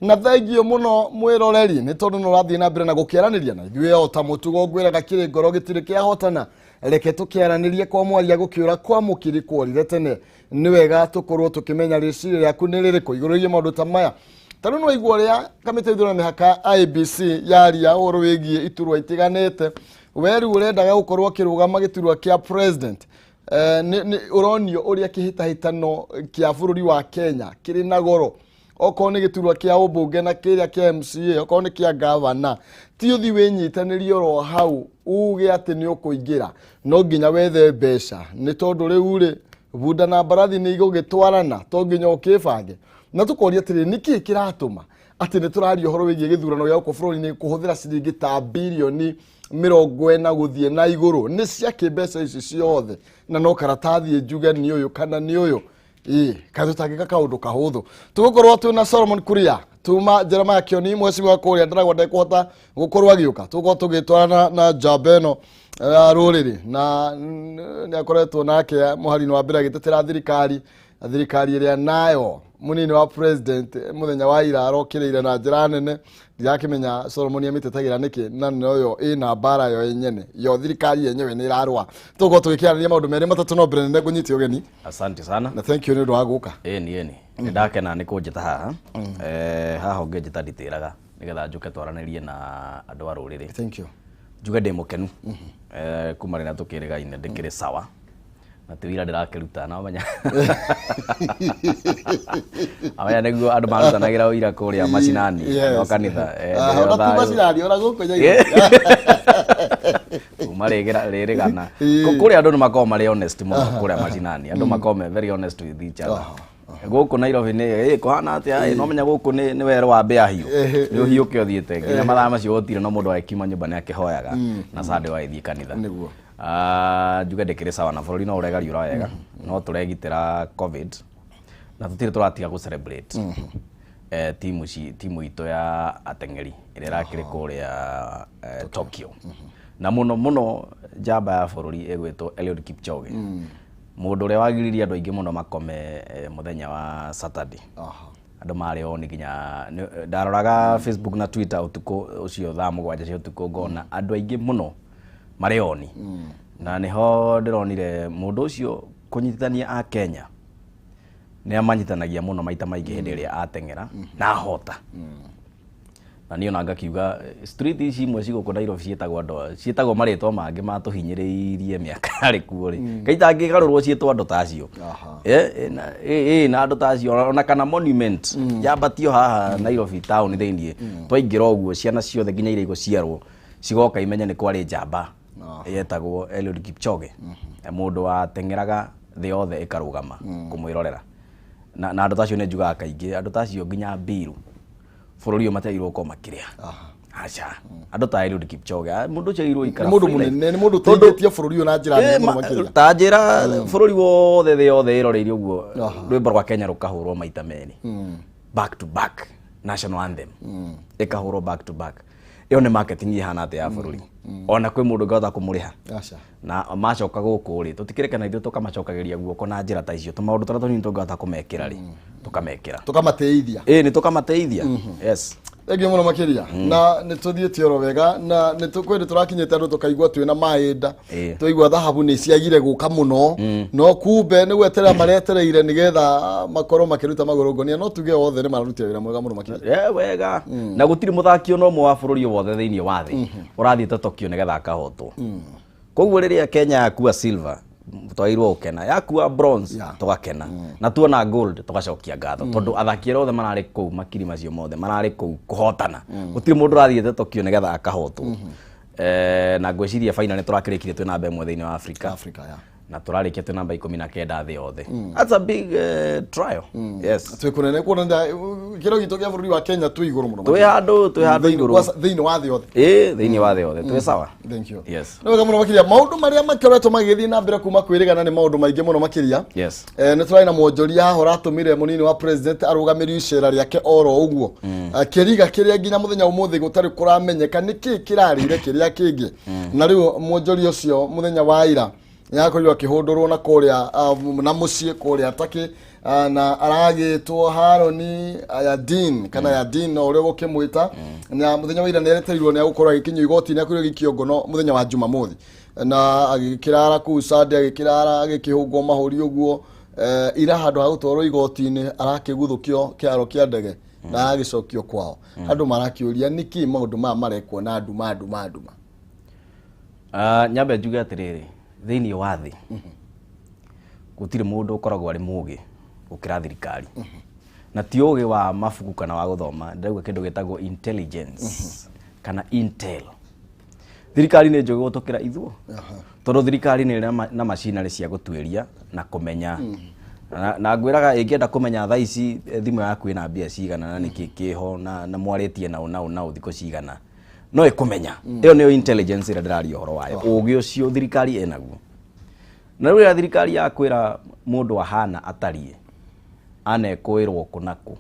Na thengio muno mwiroreri ni tondu no rathie na mbere na gukiaraniria na ithuĩ o ta mũtugo ngwĩraga kĩrĩ ngoro gĩtirĩ kĩahotana. Reke tũkĩaranĩrie kwa mwaria gũkĩũra kwa mũkiri kworire tene. Nĩ wega tũkorwo tũkĩmenya rĩciria rĩaku nĩ rĩrĩkũ igũrũ rĩgiĩ maũndũ ta maya. Ta rĩu nĩwaigua ũrĩa kamĩtĩ ya ithurano mĩhaka IEBC yaria ũhoro wĩgiĩ iturwa itiganĩte. We rĩu ũrendaga gũkorwo ũkĩrũgama gĩturwa kĩa president. Nĩ ũronio ũrĩa kĩhĩtahĩtano kĩa bũrũri wa Kenya kĩrĩ na goro. Okorwo nĩ gĩturwa kĩa ũmbunge na kĩrĩa kĩa MCA, okorwo nĩ kĩa gavana, ti ũthi wĩnyitanĩrie oro hau uge atĩ nĩ ũkũingĩra. No nginya wethe mbeca, nĩ tondũ rĩu rĩ bunda na mbarathi nĩ igũgĩtwarana, to nginya ũkĩbange. Na tũkoria atĩrĩrĩ, nĩkĩĩ kĩratũma atĩ nĩ tũraria ũhoro wĩgiĩ gĩthurano gĩa gũkũ bũrũri-inĩ kũhũthĩra ciringi ta birioni 40 gũthiĩ na igũrũ? Nĩ ciakĩ mbeca ici ciothe? Na no karatathi njuge nĩ ũyũ kana nĩ ũyũ? Ĩ kaĩ tũtangĩka kaũndũ kahũthũ? Tũgũkorwo twĩna Solomon Kuria tuma Jeremiah Kioni, mheshimiwa kũrĩa Ndaragwa ndekũhota gũkorwo agĩũka. Tũgũkorwo tũgĩtwarana na njamba ĩno ya rũrĩrĩ na nĩ akoretwo nake mũhari-inĩ wa mbere agĩtetera thirikari, na thirikari ĩrĩa nayo mũnini wa president mũthenya wa ira arokĩrĩire na njĩra nene. Ndirakĩmenya Solomon amĩtetagĩra nĩkĩ, na noyo ĩna mbara yo yenyene, yo thirikari yenyewe nĩ ĩrarũa. Tũgũkorwo tũgĩkĩarĩria maũndũ merĩ matatũ, no mbere nene ngũnyite ũgeni. Asante sana. Na thank you nĩ ũndũ wa gũka. Ĩni, ĩni, nĩ ndakena nĩ kũnjĩta haha. Haha ũngĩnjĩta nditĩraga nĩgetha njũke twaranĩrie na andũ a rũrĩrĩ. Thank you. Njuge ndĩ mũkenu. Kuma rĩrĩa tũkĩrĩgaine ndĩkĩrĩ sawa na ti wĩra ndĩrakĩruta, na ũmenya amenya nĩguo andũ marutanagĩra ũira kũrĩa macinani no kanitha. Ndĩrĩ o ona ti thayũ. Macinani ona gũkũ Nairobi. Kuma rĩrĩgana kũrĩa andũ nĩ makoragwo marĩ honest mũno. Kũrĩa macinani andũ makoragwo me very honest with each other. Gũkũ Nairobi nĩ kũhana atĩa? No menya gũkũ nĩ werũ wa mbĩa hiũ, nĩ ũhiũke ũthiĩte nginya mathaa macio gũtirĩ no mũndũ agĩkiuma nyũmba nĩ akĩhoyaga na Sunday wagĩthiĩ kanitha. Njuge ndĩkĩrĩ sawa na bũrũri no ũregariũra wega, no tũregitĩra COVID na tũtirĩ tũratiga gũ celebrate timu itũ ya ateng'eri ĩrĩa ĩrakĩrĩ kũrĩa Tokyo, na mũno mũno njamba ya bũrũri ĩgwĩtwo Eliud Kipchoge, mũndũ ũrĩa wagiririe andũ aingĩ mũno makome mũthenya wa Saturday. Andũ marĩ on nginya ndaroraga Facebook na Twitter ũtukũ ũcio thaa 7 cia ũtukũ, ngona andũ aingĩ mũno marĩ on, na nĩho ndĩronire mũndũ ũcio kũnyitithania a Kenya nĩ amanyitanagia mũno maita maingĩ hĩndĩ ĩrĩa ateng'era na ahota. Na niĩ ona ngakiuga street ici imwe cigũkũ Nairobi ciĩtagwo andũ, ciĩtagwo marĩtwa mangĩ matũhinyĩrĩirie mĩaka yarĩ kuo rĩ, kaĩ itangĩgarũrwo ciĩtwo andũ ta acio? Na andũ ta acio ona kana monument yambatio haha Nairobi town thĩiniĩ, twaingĩra ũguo ciana ciothe nginya iria igũciarwo cigoka imenye nĩ kwarĩ njamba yetagwo Eliud Kipchoge, mũndũ wateng'eraga thĩ yothe ĩkarũgama kũmwĩrorera. Na andũ ta acio nĩ njugaga kaingĩ, andũ ta acio nginya mbiru bũrũri ũyũ matiagĩrĩirwo gũkorwo makĩrĩa. Aca, andũ ta Eliud Kipchoge, mũndũ ũcio agĩrĩirwo nĩ gũikara mũndũ free life. Mũnene nĩ mũndũ ũteithĩtie bũrũri ũyũ na njĩra nene mũno makĩria. Ta njĩra bũrũri wothe, thĩ yothe ĩroreirie ũguo rwĩmbo rwa Kenya rũkahũrwo maita merĩ back to back, national anthem ĩkahũrwo back to back. Ĩyo nĩ marketing ĩhana atĩa ya bũrũri? Ona kwĩ mũndũ ũngĩhota kũmũrĩha? Aca. Na macoka gũkũ rĩ, tũtikĩrekana ithuĩ tũkamacokagĩria guoko na njĩra ta icio, tũmaũndũ tũrĩa tũnini tũngĩhota kũmekĩra rĩ, tũkamekĩra. Tũkamateithia. Ĩĩ, nĩ tũkamateithia, yes. Thengiũ mũno makĩria, na nĩ tũthiĩte oro wega na nĩ kwĩ tũrakinyĩte andũ tũkaigua twĩna maĩ nda. Twaigua thahabu nĩ ciagire gũka mũno, no kumbe nĩ gweterera maretereire nĩgetha makorwo makĩruta magũrũ ngonia. No tuge othe nĩ mararutire wĩra mwega mũno makĩria. Wega, na gũtirĩ mũthaki ona ũmwe wa bũrũri o wothe thĩinĩ wa thĩ ũrathiĩte Tokyo nĩgetha akahotwo. Koguo rĩrĩa Kenya yakua silver twagĩrĩirwo gũkena, yakua bronze tũgakena, na tuona gold tũgacokia ngatho, tondũ athaki arĩa othe mararĩ kũu, makiri macio mothe mararĩ kũu kũhotana. Gũtirĩ mũndũ ũrathiĩte Tokyo nĩgetha akahotwo. Na ngwĩciria final nĩ tũrakĩrĩkirie twĩ namba 1 thĩinĩ wa Africa. Africa ya. Na tũrarĩkia twĩ namba 19 thĩ yothe. That's a big trial, yes. Twĩ kũnene kuona kĩro gitũ kĩa bũrũri wa Kenya twĩ igũrũ mũno. Twĩ handũ igũrũ. Kwanza thĩinĩ wa thĩ yothe. Ĩĩ, thĩinĩ wa thĩ yothe twĩ sawa. Thank you. Yes. Nĩ wega mũno makĩria. Maũndũ marĩa makoretwo magĩthiĩ na mbere kuma kwĩrĩgana nĩ maũndũ maingĩ mũno makĩria. Nĩ tũrarĩ na mwonjoria haha ũratũmire mũnini wa president arũgamĩrie icera rĩake oro ũguo. Kĩriga kĩrĩa nginya mũthenya ũmũthĩ gũtarĩ kũramenyeka nĩ kĩĩ kĩrarĩire kĩrĩa kĩngĩ. Na rĩu mwonjoria ũcio mũthenya wa ira nĩakorirwo akĩhũndũrwo na kũrĩa na mũciĩ kũrĩa Turkey. Na aragĩtwo Haroni Yadin kana Yadin no ũrĩa ũgũkĩmwĩta. Na mũthenya wa ira nĩ ereterirwo nĩ agũkorwo agĩkinyio igoti-inĩ akwĩrwo gĩikio ngono mũthenya wa Jumamothi, na agĩkĩrara kũu Sunday, agĩkĩrara agĩkĩhũngwo mahũri ũguo. Ira handũ ha gũtwarwo igoti-inĩ arakĩguthũkio kĩharo kĩa ndege na agĩcokio kwao. Andũ marakĩũria nĩkĩ maũndũ maya marekwo na nduma nduma nduma. Nyambe njuge atĩrĩrĩ, thĩinĩ wa thĩ gũtirĩ mũndũ ũkoragwo arĩ mũgĩ gũkĩra thirikari, na ti ũgĩ wa mabuku kana wa gũthoma. Ndĩrauga kĩndũ gĩtagwo intelligence kana intel. Thirikari nĩ njũgĩ gũtũkĩra ithuo, tondũ thirikari nĩ ĩrĩ na macinarĩ cia gũtuĩria na kũmenya na ngwĩraga ĩngĩenda kũmenya thaa ici thimũ yaku ĩna mbia cigana na nĩkĩ kĩho na mwarĩtie naũ naũ naũ thikũ cigana, no ĩkũmenya. Ĩyo nĩyo intelligence ĩrĩa ndĩraria ũhoro wayo, ũgĩ ũcio thirikari ĩnaguo. Na rĩu rĩrĩa thirikari yakwĩra mũndũ ahana atariĩ anekũĩrwo kũ na kũ,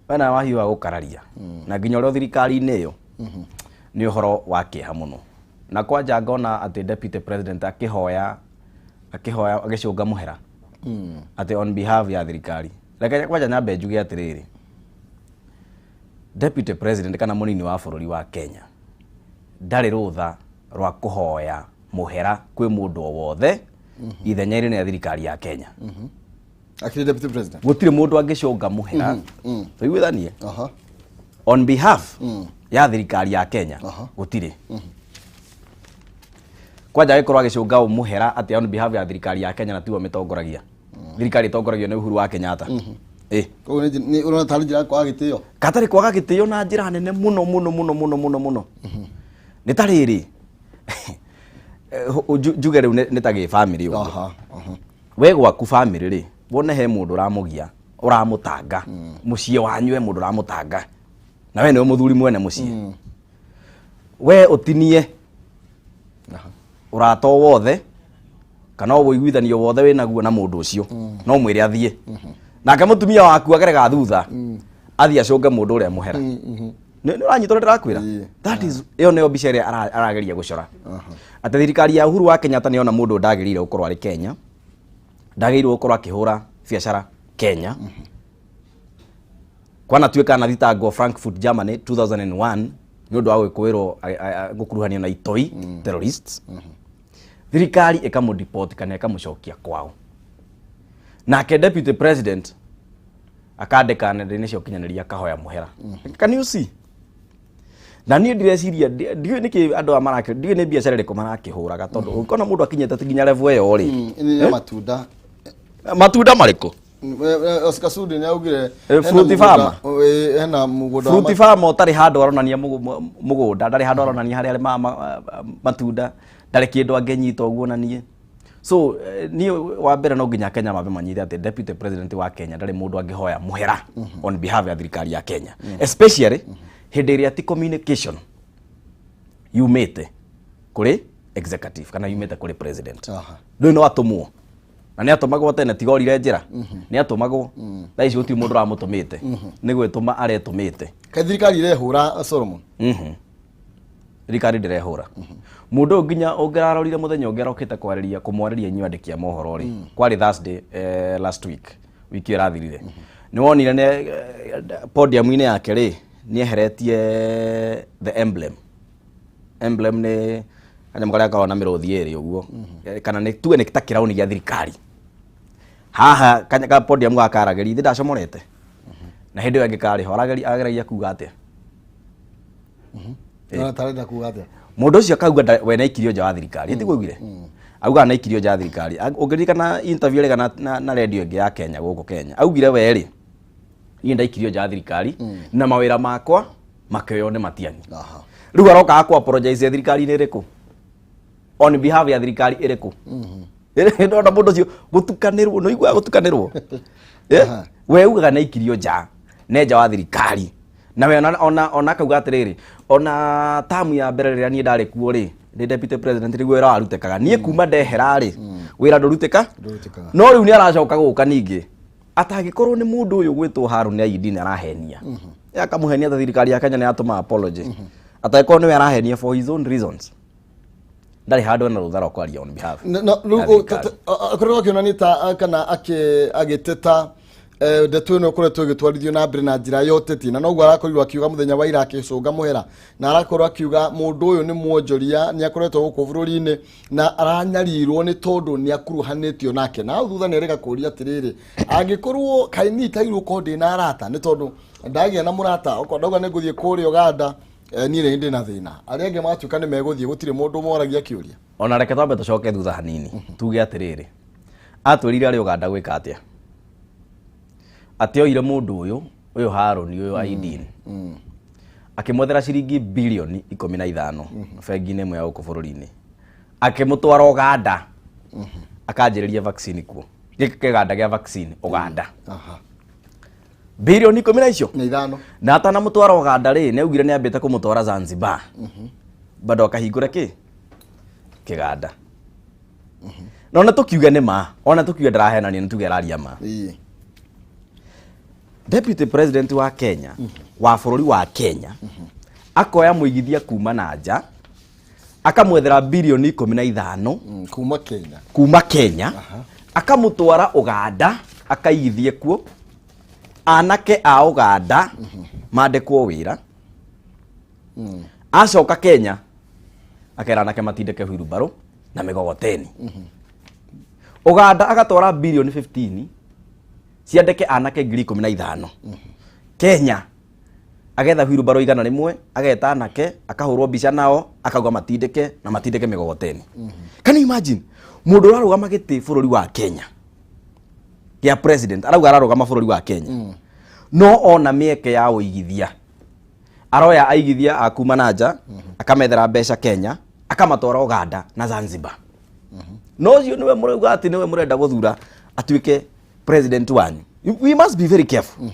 we nawe wahiũha gũkararia na nginya ũrĩa thirikari-inĩ ĩyo nĩ ũhoro wa kĩeha mũno. Na kwanja ngona atĩ deputy president akĩhoya agĩcũnga mũhera atĩ on behalf ya thirikari. Reke kwanja nyambe njuge atĩrĩrĩ, deputy president kana mũnini wa bũrũri wa Kenya ndarĩ rũtha rwa kũhoya mũhera kwĩ mũndũ o wothe ithenya-inĩ rĩa thirikari ya Kenya. Akĩrĩ deputy president. Gũtirĩ mũndũ angĩcũnga mũhera, tũiguithanie, on behalf ya thirikari ya Kenya. Gũtirĩ. Kwanja agĩkorwo agĩcũnga mũhera atĩ on behalf ya thirikari ya Kenya na tiwe mĩtongoragia. Thirikari ĩtongoragio nĩ Uhuru wa Kenyatta. Koguo nĩ ũrona tarĩ njĩra ya kwaga gĩtĩo. Katarĩ kwaga gĩtĩo na njĩra nene mũno mũno mũno mũno mũno mũno. Nĩ ta rĩrĩ, njuge rĩu nĩ ta gĩbamĩrĩ ũguo. aha aha We gwaku bamĩrĩ rĩ, wone he mũndũ ũramũgia, ũramũtanga mũciĩ wanyu, he mũndũ ũramũtanga na we nĩwe mũthuri mwene mũciĩ, we ũtinie ũrata o wothe kana o ũiguithanio wothe wĩnaguo na mũndũ ũcio, no mwĩre athiĩ, nake mũtumia waku agerega thutha athiĩ acũnge mũndũ ũrĩa mũhera. Nĩ ũranyita ũrĩa ndĩrakwĩra? Ĩĩ. That is, ĩyo nĩyo mbica ĩrĩa arageria gũcora, atĩ thirikari ya Uhuru wa Kenyatta nĩ yona mũndũ ndagĩrĩire gũkorwo arĩ Kenya, ndagĩrĩirwo gũkorwo akĩhũra biacara Kenya, kwanatuĩka anathitangwo Frankfurt, Germany 2001 nĩ ũndũ wa gwĩkũĩrwo gũkuruhanio na itoi terrorists. Thirikari ĩkamũdeport kana ĩkamũcokia kwao, nake deputy president akandĩka nenda-inĩ cia ũkinyanĩria akahoya mũhera. Can you see? Na niĩ ndireciria ndiũĩ nĩkĩ andũ aya marakĩ, ndiũĩ nĩ biacara ĩrĩkũ marakĩhũraga, tondũ ũngĩkona mũndũ akinyĩte nginya level ĩyo rĩ. Nĩ ya matunda. Matunda marĩkũ? Oscar Sudi nĩ augire Fruit farmer. Hena mũgũnda wa Fruit farmer ũtarĩ handũ aronania mũgũnda, ndarĩ handũ aronania harĩa arĩmaga matunda, ndarĩ kĩndũ angĩnyita ũguo onanie. So niĩ wa mbere no nginya Kenya mambe manyite atĩ deputy president wa Kenya ndarĩ mũndũ angĩhoya mũhera on behalf ya thirikari ya Kenya, especially hĩndĩ ĩrĩa ti communication yumĩte kũrĩ executive kana yumĩte kũrĩ president. Rĩu no atũmwo na nĩ atũmagwo tene, tiga orire njĩra nĩ atũmagwo. Thaa ici gũtirĩ mũndũ ũramũtũmĩte, nĩ gwĩtũma aretũmĩte. Kaĩ thirikari irehũra, Solomon? Thirikari ndĩrehũra. Mũndũ ũyũ nginya ũngĩrarorire mũthenya ũngĩ arokĩte kwarĩria kũmwarĩria inyuĩ andĩki a mohoro rĩ, kwarĩ Thursday last week, wiki ĩyo ĩrathirire, nĩ wonire nĩ podium-inĩ yake rĩ, nĩ eheretie the emblem. Emblem nĩ kanyamũ karĩa gakoragwo na mĩrũthi ĩrĩ ũguo, kana nĩ tuge nĩ ta kĩrauni gĩa thirikari. Haha ka podium gaka aragĩria ithe ndacomorete, na hĩndĩ ĩyo ĩngĩ karĩ ho ageragia kuga atĩa? Ũrona tarenda kuga atĩa? Mũndũ ũcio akauga we nĩaikirio nja wa thirikari, tiguo augire? Augaga nĩaikirio nja wa thirikari. Ũngĩririkana interview ĩrĩa na radio ĩngĩ ya Kenya gũkũ Kenya, augire we rĩ, niĩ ndaikirio nja wa thirikari na mawĩra makwa makĩoywo nĩ Matiang'i. Rĩu aroka ku apologize thirikari-inĩ ĩrĩkũ, on behalf ya thirikari ĩrĩkũ? Ndona mũndũ ũcio gũtukanĩrwo, nĩ ũiguaga gũtukanĩrwo. We ugaga nĩ aikirio nja, nĩ nja wa thirikari, na we ona akauga atĩrĩrĩ, ona tamu ya mbere rĩrĩa niĩ ndarĩ kuo rĩ, ndĩ deputy president, nĩguo wĩra warutĩkaga. Niĩ kuma ndehera rĩ, wĩra ndũrutĩka. Ndũrutĩkaga. No rĩu nĩ aracoka gũka ningĩ, atangĩkorwo nĩ mũndũ ũyũ gwĩtwo Harun Aidi nĩ arahenia. Akamũhenia ta thirikari ya Kenya nĩ yatũma apology, atangĩkorwo nĩwe arahenia for his own reasons. Ndarĩ handũ ena rũtha rwa kwaria on behalf No, rĩu ya thirikari. Akoretwo akĩonania ta kana agĩteta ndeto ĩno ĩkoretwo ĩgĩtwarithio na mbere na njĩra ya ũteti, na noguo arakorirwo akiuga mũthenya wa ira akĩcũnga mũhera, na arakorwo akiuga mũndũ ũyũ nĩ mwonjoria, nĩ akoretwo gũkũ bũrũri-inĩ na aranyarirwo nĩ tondũ nĩ akuruhanĩtio nake. Na hau thutha nĩ erĩga kũria atĩrĩrĩ, angĩkorwo kaĩ niĩ itagĩrĩirwo gũkorwo ndĩna arata, nĩ tondũ ndagĩa na mũrata okorwo ndauga nĩ ngũthiĩ kũrĩa Ũganda, niĩ nĩ ndĩ na thĩna, arĩa angĩ matuĩka nĩ megũthiĩ gũtirĩ mũndũ moragia kĩũria. Ona reke twambe tũcoke thutha hanini, tuge atĩrĩrĩ, atwĩrire arĩ Ũganda gwĩka atĩa? Atĩ oire mũndũ ũyũ ũyũ Harũni ũyũ Aidin, akĩmwethera ciringi bilioni 15 bengi-inĩ ĩmwe ya gũkũ bũrũri-inĩ, akĩmũtwara Ũganda akanjĩrĩria vaccine kuo, gĩkĩ kĩganda gĩa vaccine Ũganda. Bilioni 10 na icio na ithano. Na atanamũtwara Ũganda rĩ, nĩ augire nĩ ambĩte kũmũtwara Zanzibar bado akahingũre kĩ kĩganda. Na ona tũkiuge nĩ ma, ona tũkiuge ndarahenania, nĩ tuge araria ma. Deputy President wa Kenya, wa bũrũri wa Kenya, akoya mũigithia kuma na nja, akamwethera bilioni 15 Kuma Kenya. Kuma Kenya, akamũtwara Ũganda akaigithie kuo, anake a Ũganda mandĩkwo wĩra. Acoka Kenya akera anake matindĩke wheelbarrow na mĩgogoteni. Ũganda agatwara bilioni 15 ciandĩke anake 15,000. Kenya agetha wheelbarrow 100, ageta anake, akahũrwo mbica nao, akauga matindĩke na matindĩke mĩgogoteni. Can you imagine mũndũ ũrarũgama gĩtĩ bũrũri wa Kenya gĩa president, arauga ararũgama bũrũri wa Kenya, no ona mĩeke ya ũigithia aroya aigithia a kuma na nja, akamethera mbeca Kenya, akamatwara Uganda na Zanzibar? No ũcio nĩwe mũrauga atĩ nĩwe mũrenda gũthura atuĩke president wanyu. We must be very careful.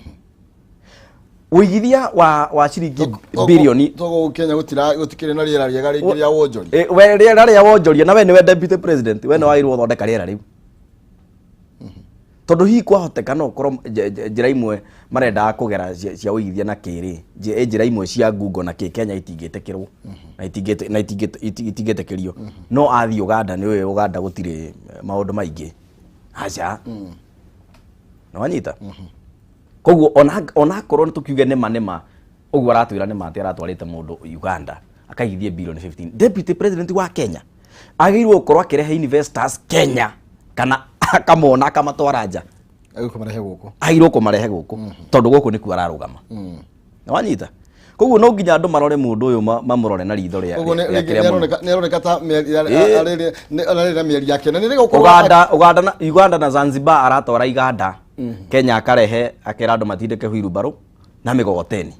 Ũigithia wa ciringi bilioni Togo Kenya gutira gutikire na rĩera rĩega rĩngĩ rĩa wonjoria. We rĩera rĩa wonjoria, na we nĩwe deputy president, we nĩ wagĩrĩirwo gũthondeka rĩera rĩu, tondũ hihi kwahoteka no ũkorwo njĩra imwe marendaga kũgera cia ũigithia na kĩrĩ njĩra imwe cia ngungo na kĩ Kenya itingĩtĩkĩrwo na itingĩtĩkĩrio, no athiĩ Uganda, nĩ ũĩ Uganda gũtirĩ maũndũ maingĩ, aca nĩ wanyita. Koguo ona akorwo nĩ tũkiuge nĩma nĩma ũguo aratwĩra nĩma atĩ aratwarĩte mũndũ Uganda akaigithie bilioni 15, deputy president wa Kenya agĩrĩirwo gũkorwo akĩrehe investors Kenya kana akamona akamatwara nja? Agĩkũmarehe gũkũ. Agĩrĩirwo kũmarehe gũkũ, tondũ gũkũ nĩkuo ararũgama. Nĩ wanyita? Koguo no nginya andũ marore mũndũ ũyũ, mamũrore na ritho rĩa Koguo rĩa kĩrĩa mũno. Nĩ aroneka ta ararĩ na mĩeri yake na nĩ gũkorwo Uganda na Zanzibar aratwara iganda, Kenya akarehe akera andũ matindĩke wheelbarrow na mĩgogoteni.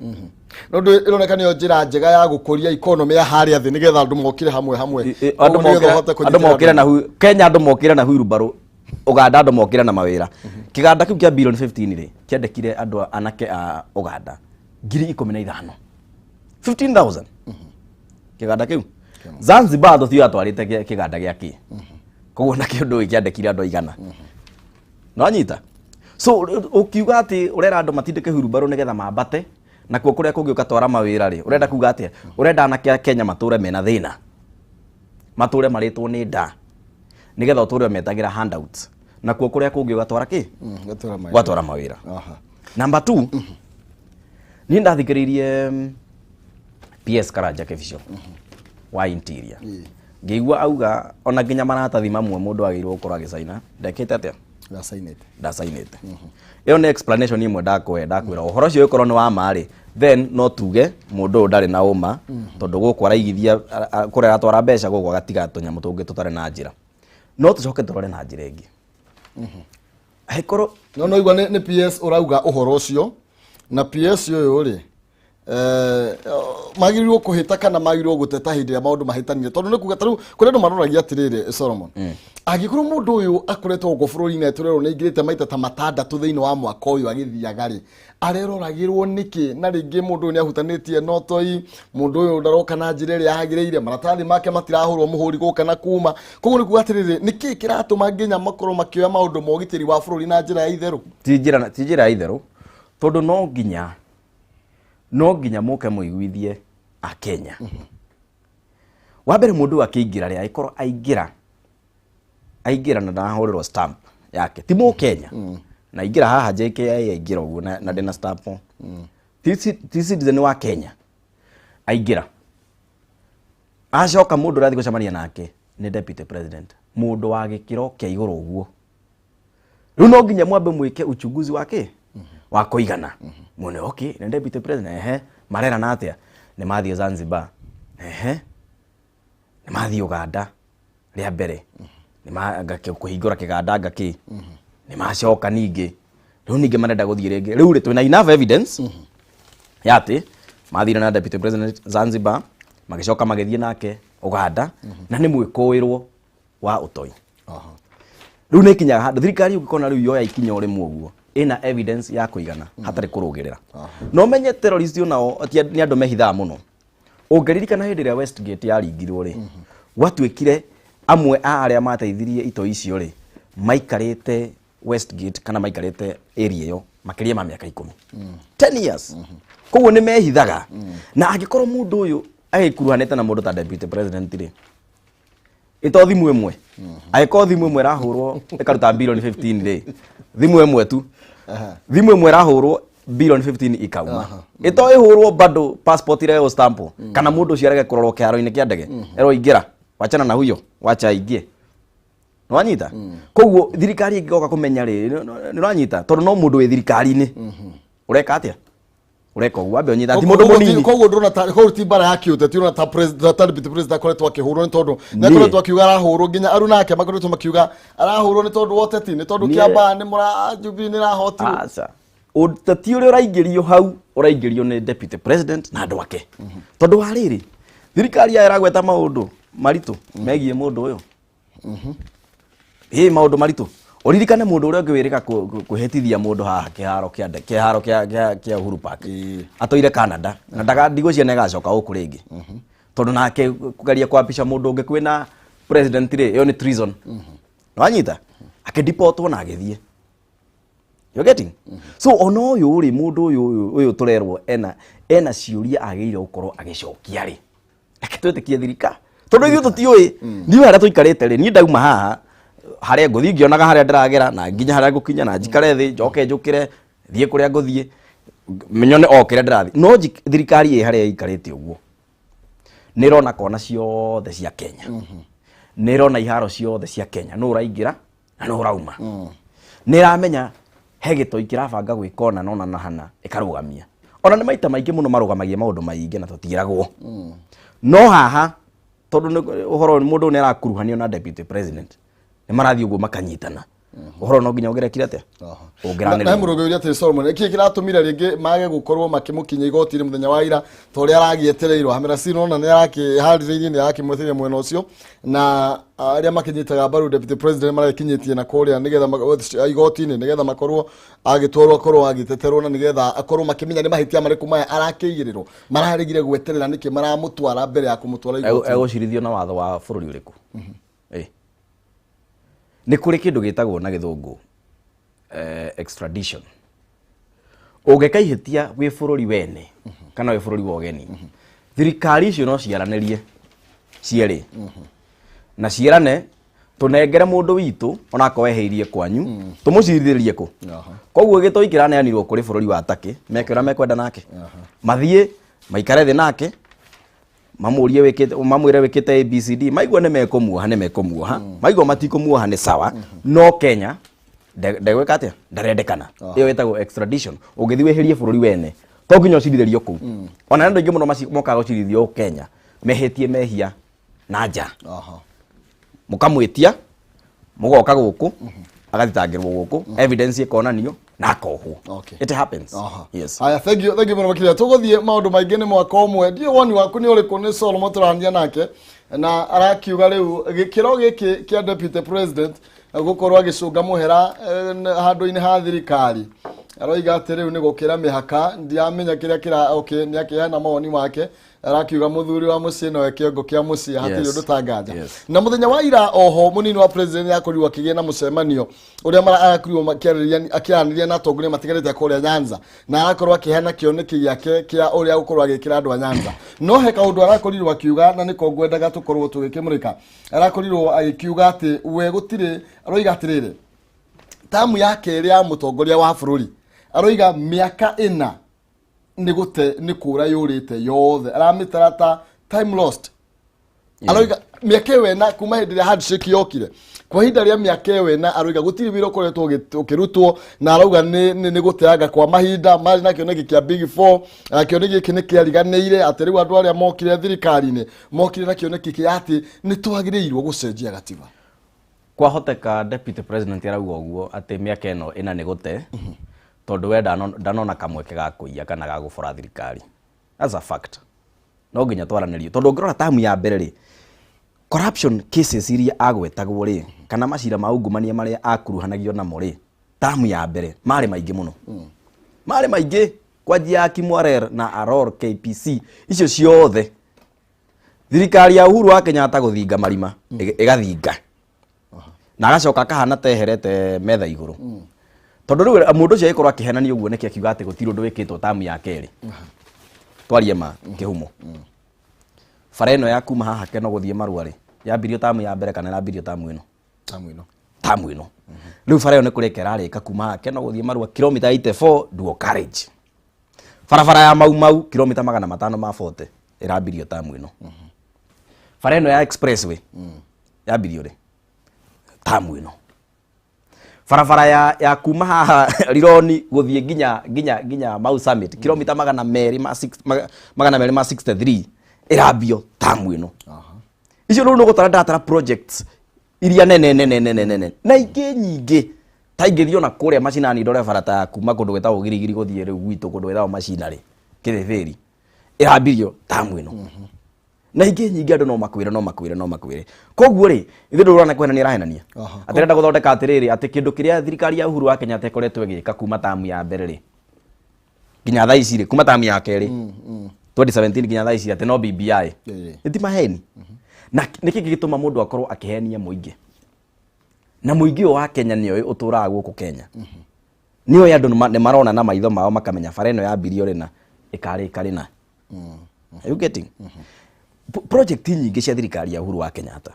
No ndũ ĩroneka nĩyo njĩra njega ya gũkũria economy ya harĩa thĩ, nĩgetha andũ mokire hamwe hamwe. Andũ Koguo nĩgetha mokĩre ũhote andũ kũnyitĩrĩra mokĩre na Kenya andũ mokĩre na wheelbarrow, Uganda andũ mokĩre na mawĩra. Kĩganda kĩu kĩa bilioni 15 rĩ, kĩandĩkire andũ anake a Uganda 15,000, 15,000 kĩganda kĩu. Zanzibar tũtiũĩ atwarĩte kĩganda gĩa kĩ. Koguo na kĩũndũ gĩkĩ kĩandĩkire andũ aigana? Nĩwanyita? So ũkiuga atĩ ũrera andũ matindĩke wheelbarrow nĩgetha mambate nakuo kũrĩa kũngĩ ũgatwara mawĩra rĩ, ũrenda kuga atĩa? Ũrenda anake a Kenya matũre mena thĩna, matũre marĩtwo nĩ nda, nĩgetha ũtũre ũmetagĩra handouts, nakuo kũrĩa kũngĩ ũgatwara kĩ? Gatwara mawĩra. Ũgatwara mawĩra. Number two, niĩ ndathikĩrĩirie PS Karanja Kebisho wa Interior, ngĩigua auga ona nginya maratathi mamwe mũndũ agĩrĩirwo gũkorwo agĩcaina ndekĩte atĩa? Ndacainĩte. Ndacainĩte. Ĩyo nĩ explanation ĩmwe ndakũhe. Ndakwĩra ũhoro ũcio ũgĩkorwo nĩ wa ma rĩ, then no tuge mũndũ ũyũ ndarĩ na ũma, tondũ gũkũ araigithia kũrĩa aratwara mbeca, gũkũ agatiga tũnyamũ tũngĩ tũtarĩ na njĩra. No tũcoke tũrore na njĩra ĩngĩ, angĩkorwo No igua nĩ PS ũrauga ũhoro ũcio, na PS ũyũ rĩ, magĩrĩirwo kũhĩta kana magĩrĩirwo gũteta hĩndĩ ĩrĩa maũndũ mahĩtanire? Tondũ nĩ kuga tarĩu kũrĩ andũ maroragia atĩrĩrĩ, Solomon, angĩkorwo mũndũ ũyũ akoretwo gũkũ bũrũri-inĩ, tũrerwo nĩ aingĩrĩte maita ta matandatũ thĩinĩ wa mwaka ũyũ agĩthiaga rĩ, areroragĩrwo nĩkĩ? Na rĩngĩ mũndũ ũyũ nĩ ahutanĩtie na ũtoi, mũndũ ũyũ ndaroka na njĩra ĩrĩa yagĩrĩire, maratathi make matirahũrwo mũhũri gũka na kuma. Koguo nĩ kuga atĩrĩrĩ, nĩkĩ kĩratũma nginya makorwo makĩoya maũndũ ma ũgitĩri wa bũrũri na njĩra ya itherũ? Ti njĩra ya itherũ, tondũ no nginya mũke mũiguithie Akenya. Wa mbere mũndũ ũyũ akĩingĩra rĩ, angĩkorwo aingĩra aingĩra na ndarahũrĩrwo stamp yake, ti mũkenya, na aingĩra haha JKIA aingĩra ũguo na ndĩna stamp, ti citizen wa Kenya, aingĩra acoka mũndũ ũrathiĩ gũcemania nake nĩ deputy president, mũndũ wa gĩkĩro kĩa igũrũ ũguo. Rĩu no nginya mwambe mwĩke uchunguzi wake wa kũigana muone, okay, nĩ deputy president, ehe, marerana atĩa? Nĩ mathiĩ Zanzibar, ehe, nĩ mathiĩ Uganda rĩa mbere, nĩ kũhingũra kĩganda ngakĩ, nĩ macoka ningĩ, rĩu ningĩ marenda gũthiĩ rĩngĩ. Rĩu rĩ, twĩna enough evidence ya atĩ mathire na deputy president Zanzibar, magĩcoka magĩthiĩ nake Uganda, na nĩ mwĩkũĩrwo wa ũtoi. Rĩu nĩ ĩkinyaga handũ thirikari ũngĩkona rĩu yoya ikinya o rĩmwe ũguo ĩna evidence ya kũigana hatarĩ kũrũgĩrĩra. Na ũmenye terrorist onao nĩ andũ mehithaga mũno. Ũngĩririkana hĩndĩ ĩrĩa Westgate yaringirwo rĩ, gwatuĩkire amwe a arĩa mateithirie itoi icio rĩ, maikarĩte Westgate kana maikarĩte area ĩyo makĩria ma mĩaka 10, 10 years. Koguo nĩ mehithaga, na angĩkorwo mũndũ ũyũ agĩkuruhanĩte na mũndũ ta deputy president rĩ, ĩto thimũ ĩmwe, angĩkorwo thimũ ĩmwe ĩrahũrwo ĩkaruta bilioni 15 rĩ, thimũ ĩmwe tu, thimũ ĩmwe ĩrahũrwo bilioni 15 ikauma, ĩto ĩhũrwo bado passport irehwo stamp, kana mũndũ ũcio arege kũrorwo kĩharo-inĩ kĩa ndege, erwo ingĩra, wachana na huyo, wacha aingie. Nĩwanyita? Koguo thirikari ĩngĩgoka kũmenya rĩ, nĩũranyita, tondũ no mũndũ wĩ thirikari-inĩ ũreka atĩa, ũreka ũguo, wambe ũnyita ti mũndũ mũnini. Koguo ndũrona ta koguo ti mbara ya kĩũteti, ũrona ta president, ta deputy president akoretwo akĩhũrwo nĩ tondũ nĩ akoretwo akiuga arahũrwo, nginya aruna ake makoretwo makiuga arahũrwo nĩ tondũ wa ũteti, nĩ tondũ kĩamba nĩ mũra Jubilee nĩ ĩrahotirwo. Aca, ũteti ũrĩa ũraingĩrio hau ũraingĩrio nĩ deputy president na andũ ake, tondũ wa rĩrĩ, thirikari yayo ĩragweta maũndũ maritũ megiĩ mũndũ ũyũ, ĩ maũndũ maritũ. Ũririkane mũndũ ũrĩa ũngĩ wĩrĩga kwĩhĩtithia mũndũ haha kĩharo kĩa kĩharo kĩa Uhuru Park atũire Canada na ndaga ndigwĩciria nĩ agacoka gũkũ rĩngĩ, tondũ nake kũgeria kwapisha mũndũ ũngĩ kwĩna president rĩ, ĩyo nĩ treason. Wanyita akĩdipotwo na agĩthiĩ. You getting? So ona ũyũ rĩ, mũndũ ũyũ ũyũ tũrerwo ena ciũria agĩrĩire gũkorwo agĩcokia rĩ, reke twĩtĩkie thirikari, tondũ ithuĩ tũtiũĩ. Niĩ harĩa tũikarĩte rĩ, niĩ ndauma haha harĩa ngũthiĩ ngĩonaga harĩa ndĩragera na nginya harĩa ngũkinya, na njikare thĩ, njoke njũkĩre, thiĩ kũrĩa ngũthiĩ, nyone o kĩrĩa ndĩrathiĩ. No thirikari ĩ harĩa ĩikarĩte ũguo nĩ ĩrona kona ciothe cia Kenya, nĩ ĩrona iharo ciothe cia Kenya, nũ ũraingĩra na nũ ũrauma, nĩ ĩramenya he gĩtoi kĩrabanga gwĩka ona nona na hana ĩkarũgamia. Ona nĩ maita maingĩ mũno marũgamagia maũndũ maingĩ na tũtiragwo, no haha tondũ ũhoro ũyũ, mũndũ ũyũ nĩ arakuruhanio na deputy president, nĩ marathiĩ ũguo makanyitana ũhoro, no nginya ũgerekire atĩa ũngĩranĩria. Na mũrũgĩ ũrĩa atĩ Solomon, nĩkĩ kĩratũmire rĩngĩ mage gũkorwo makĩmũkinyia igoti-inĩ mũthenya wa ira ta ũrĩa aragĩetereirwo? Hamera Sino ona nĩ arakĩharĩrĩirie, nĩ arakĩmwetereire mwena ũcio, na arĩa makĩnyitaga mbaru deputy president maragĩkinyĩtie na kũrĩa nĩgetha igoti-inĩ nĩgetha makorwo agĩtwarwo, akorwo agĩteterwo, na nĩgetha akorwo makĩmenya nĩ mahĩtia marĩkũ maya arakĩigĩrĩrwo. Mararegire gweterera nĩkĩ maramũtwara mbere ya kũmũtwara igoti-inĩ? Egũcirithio na watho wa bũrũri ũrĩkũ? Nĩ kũrĩ kĩndũ gĩtagwo na gĩthũngũ extradition. Ũngĩka ihĩtia wĩ bũrũri wene kana wĩ bũrũri wa ũgeni, thirikari icio no ciaranĩrie cierĩ na ciĩrane, tũnengere mũndũ witũ onakorwo ehĩirie kwanyu, tũmũcirithĩrie kũ. Koguo gĩtoi kĩraneanirwo kũrĩ bũrũri wa Turkey, meke ũrĩa mekwenda nake, mathiĩ maikare thĩ nake, mamũrie wĩkĩte, mamwĩre wĩkĩte ABCD, maigua nĩ mekũmuoha, nĩ mekũmuoha, maigua matikũmuoha nĩ sawa. No Kenya ndegwĩka atĩa, ndarendekana. Ĩyo ĩtagwo extradition. Ũngĩthiĩ wĩhĩrie bũrũri wene, to nginya ũcirithĩrio kũu. Ona andũ aingĩ mũno mokaga gũcirithio Kenya mehĩtie mehia na nja, mũkamwĩtia, mũgoka gũkũ, agathitangĩrwo gũkũ, evidence ĩkonanio na akohwo. It happens. Yes. Haya, thank you, thank you mũno makĩria. Tũgũthiĩ maũndũ maingĩ, nĩ mwaka ũmwe, ndiũ woni waku nĩ ũrĩkũ? Nĩ Solomon tũrania nake na arakiuga rĩu gĩkĩro gĩkĩ kĩa deputy president gũkorwo agĩcũnga mũhera handũ-inĩ ha thirikari. Aroiga atĩ rĩu nĩ gũkĩra mĩhaka, ndiramenya kĩrĩa kĩra okay, nĩ akĩheana mawoni make, arakiuga mũthuri wa mũciĩ nowe kĩongo kĩa mũciĩ, hatirĩ ũndũ tanganja. Na mũthenya wa ira oho mũnini wa president akorirwo akĩgĩa na mũcemanio ũrĩa arakorirwo akĩaranĩria na atongoria matiganĩte kũrĩa Nyanza, na arakorwo akĩheana kĩoneki gĩake kĩa ũrĩa gũkorwo agĩkĩra andũ a Nyanza. No he kaũndũ arakorirwo akiuga na nĩko ngwendaga tũkorwo tũgĩkĩmũrĩka. Arakorirwo agĩkiuga atĩ we gũtirĩ, aroiga atĩrĩrĩ, tamu ya kerĩ ya mũtongoria wa bũrũri, aroiga mĩaka ĩna nĩ gũte nĩ kũra yũrĩte yothe, aramĩtara ta time lost. Aroiga mĩaka ĩyo ĩna kuma hĩndĩ ĩrĩa handshake yokire, kwa ihinda rĩa mĩaka ĩyo ĩna, aroiga gũtirĩ wĩra ũkoretwo ũkĩrutwo, na arauga nĩ gũteanga kwa mahinda. Marĩ na kĩoneki kĩa Big Four, na kĩoneki gĩkĩ nĩ kĩariganĩire, atĩ rĩu andũ arĩa mokire thirikari-inĩ mokire na kĩoneki kĩa atĩ nĩ twagĩrĩirwo gũcenjia gatiba. Kwahoteka deputy president arauga ũguo atĩ mĩaka ĩno ĩna nĩ gũte tondũ we ndanona kamweke ga kũiya kana ga gũbora thirikari. That's a fact. No nginya twaranĩrie tondũ ũngĩrora tamu ya mbere rĩ, corruption cases iria agwetagwo rĩ, kana macira ma ungumania marĩa akuruhanagio namo rĩ, tamu ya mbere marĩ maingĩ mũno, marĩ maingĩ, kwanjia ya Kimwarer na Aror, KPC, icio ciothe. Thirikari ya Uhuru wa Kenyatta gũthinga marima, ĩgathinga na agacoka akahana teherete metha igũrũ, tondũ rĩu mũndũ ũcio agĩkorwo akĩhenania ũguo nĩkĩ akiuga atĩ gũtirĩ ũndũ wĩkĩtwo tamu ya kerĩ. Twarie ma kĩhumo, bara ĩno ya kuma haha Keno gũthiĩ Marua rĩ, yambirio tamu ya mbere kana ĩrambirio tamu ĩno? Tamu ĩno. Tamu ĩno. Rĩu bara ĩyo nĩ kũrĩka ĩrarĩka kuma haha Keno gũthiĩ Marua, kilomita 84 dual carriage. Barabara ya Mau Mau, kilomita 540, ĩrambirio tamu ĩno. Bara ĩno ya expressway yambirio rĩ? Tamu ĩno. Barabara ya kuma haha Rironi gũthiĩ nginya Mau Summit, kilomita 263 ĩrambio tamu ĩno. Icio rĩu nĩ gũtara ndatara projects iria nene nene nene nene na ingĩ nyingĩ. Ta ingĩthiĩ ona kũrĩa macinani ndore bara ta ya kuma kũndũ gwĩtagwo Girigiri gũthiĩ rĩu gwitũ kũndũ gwĩtagwo Macinarĩ Kĩrĩbĩri, ĩrambirio tamu ĩno, na ingĩ nyingĩ. Andũ no makwĩre, no makwĩre, no makwĩre. Koguo rĩ, ithuĩ ndũrona kũhenania arahenania atĩrenda gũthondeka atĩrĩrĩ, atĩ kĩndũ kĩrĩa thirikari ya Uhuru wa Kenyatta ĩkoretwo ĩgĩka kuma tamu ya mbere rĩ nginya thaa ici rĩ, kuma tamu ya kerĩ 2017 nginya thaa ici, atĩ no BBI. Nĩ ti maheni? Na nĩkĩ gĩgĩtũma mũndũ akorwo akĩhenia mũingĩ? Na mũingĩ ũyũ wa Kenya nĩ oĩ, ũtũraga gũkũ Kenya nĩ oĩ, andũ nĩ marona na maitho mao makamenya bara ĩno yambirio rĩ na ĩkarĩka rĩ na. Are you getting? Project nyingĩ cia thirikari ya Uhuru wa Kenyatta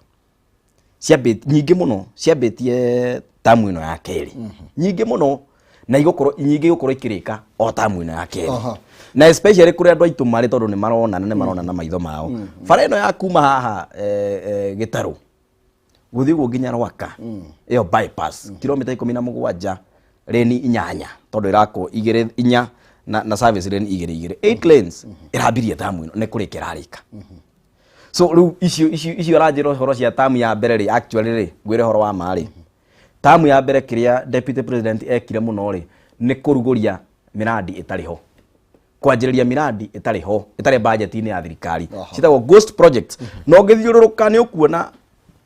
nyingĩ mũno ciambĩtie tamu ĩno ya kerĩ, nyingĩ mũno, na igũkorwo nyingĩ igũkorwo ikĩrĩka o tamu ĩno ya kerĩ. Na especially kũrĩa andũ aitũ marĩ, tondũ nĩ marona na nĩ marona na maitho mao. Bara ĩno ya kuma haha Gĩtarũ gũthiĩ ũguo nginya Rwaka, ĩyo bypass, kilomita 17, lane inyanya, tondũ ĩrakwo igĩrĩ inya na service lane igĩrĩ igĩrĩ, eight lanes, ĩrambirie tamu ĩno, nĩ kũrĩka ĩrarĩka. So rĩu icio aranjĩra ũhoro cia tamu ya mbere rĩ, actually rĩ, ngwĩre ũhoro wa ma rĩ, tamu ya mbere kĩrĩa deputy president ekire mũno rĩ, nĩ kũrugũria mĩrandi ĩtarĩ ho, kwanjĩrĩria miradi ĩtarĩ ho, ĩtarĩ budget-inĩ ya thirikari, ciĩtagwo ghost projects. Na ũngĩthiũrũrũka nĩ ũkuona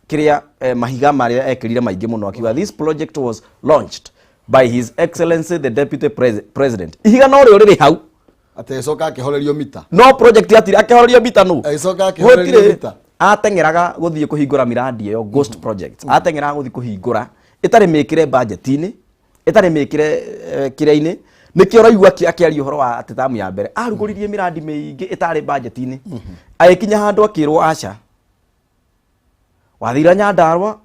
kĩrĩa mahiga marĩa ekĩrire maingĩ mũno, akiuga, "This project was launched by His Excellency the Deputy President." Ihiga no rĩo rĩrĩ hau. Atĩ agĩcoka akĩhorerio mita. No project yatire akĩhorerio mita nũ? Agĩcoka akĩhorerio Gũtirĩ. mita. Ateng'eraga gũthiĩ kũhingũra miradi ĩyo, ghost project, ateng'eraga gũthiĩ kũhingũra ĩtarĩ mĩkĩre budget-inĩ, ĩtarĩ mĩkĩre kĩrĩa-inĩ. Nĩkĩo ũraigua akĩaria ũhoro wa atĩ tamu ya mbere arugũririe miradi mĩingĩ ĩtarĩ budget-inĩ. Agĩkinya handũ akĩrwo aca. Wathira Nyandarua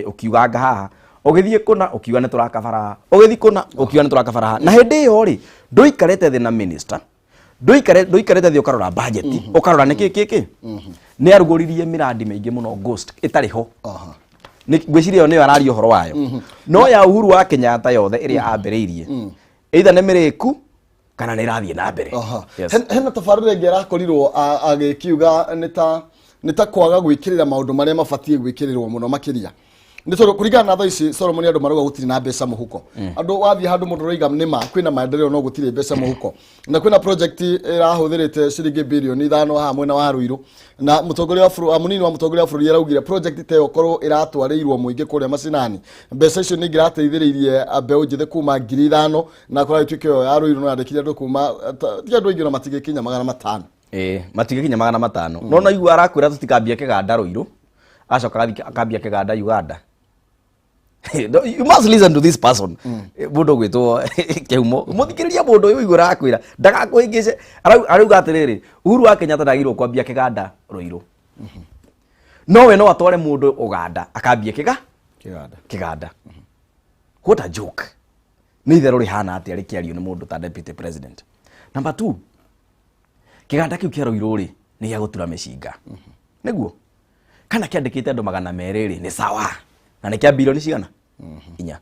ũkiuganga haha, ũgĩthiĩ kũna ũkiuga nĩ tũraka bara haha, ũgĩthiĩ kũna ũkiuga nĩ tũraka bara haha. Na hĩndĩ ĩyo rĩ, ndũikarĩte thĩ na minister, ndũikarĩte thĩ ũkarora budget, ũkarora nĩkĩ kĩkĩ. Nĩ arugũririe miradi mĩingĩ mũno ghost ĩtarĩ ho. Ngwĩciria ĩyo nĩyo araria ũhoro wayo. No ya Uhuru wa Kenyatta yothe ĩrĩa ambĩrĩirie, either nĩ mĩrĩku kana nĩ ĩrathiĩ na mbere. Yes. Hena tabarĩra ĩngĩ arakorirwo agĩkiuga nĩ ta kwaga gwĩkĩrĩra maũndũ marĩa mabatiĩ gwĩkĩrĩrwo mũno makĩria. Nĩ tondũ kũringana na thaa ici Solomon, andũ marauga gũtirĩ na mbeca mũhuko. Andũ wathiĩ handũ mũndũ ũroiga nĩma kwĩna maendeleo no gũtirĩ mbeca mũhuko, na kwĩna project ĩrahũthĩrĩte ciringi birioni 5 haha mwena wa Ruiru, na mũtongoria wa bũrũri, mũnini wa mũtongoria wa bũrũri araugire project ta ĩyo korwo ĩratwarĩirwo mũingĩ kũrĩa macinani, mbeca icio nĩ ingĩrateithĩrĩirie mbeũ njĩthĩ kuma 5,000, na kũrĩa ituĩke ĩyo ya Ruiru no yandĩkire andũ kuma ti andũ aingĩ ona matingĩkinya 500. Ĩĩ, matingĩkinya 500. No naigua arakwĩra tũtikambie kĩganda Ruiru, acoka agathiĩ akambia kĩganda Uganda. No, you must listen to this person. Mũndũ ũgwĩtwo Kĩhumo, mũthikĩrĩria mũndũ ũyũ, ũigua arakwĩra ndagakũhĩngĩce. Arauga atĩrĩrĩ, Uhuru wa Kenyatta ndagĩrĩirwo kwambia kĩganda Ruiru, no we no atware mũndũ Uganda akambie kĩga kĩganda. Kĩganda. What a joke! Nĩ itherũ rĩhana atĩa rĩkĩario nĩ mũndũ ta deputy president? Number two, kĩganda kĩu kĩa Ruiru rĩ, nĩ gĩa gũtura mĩcinga nĩguo kana kĩandĩkĩte andũ 200 rĩ, nĩ sawa, na nĩ kĩa birioni cigana? 4.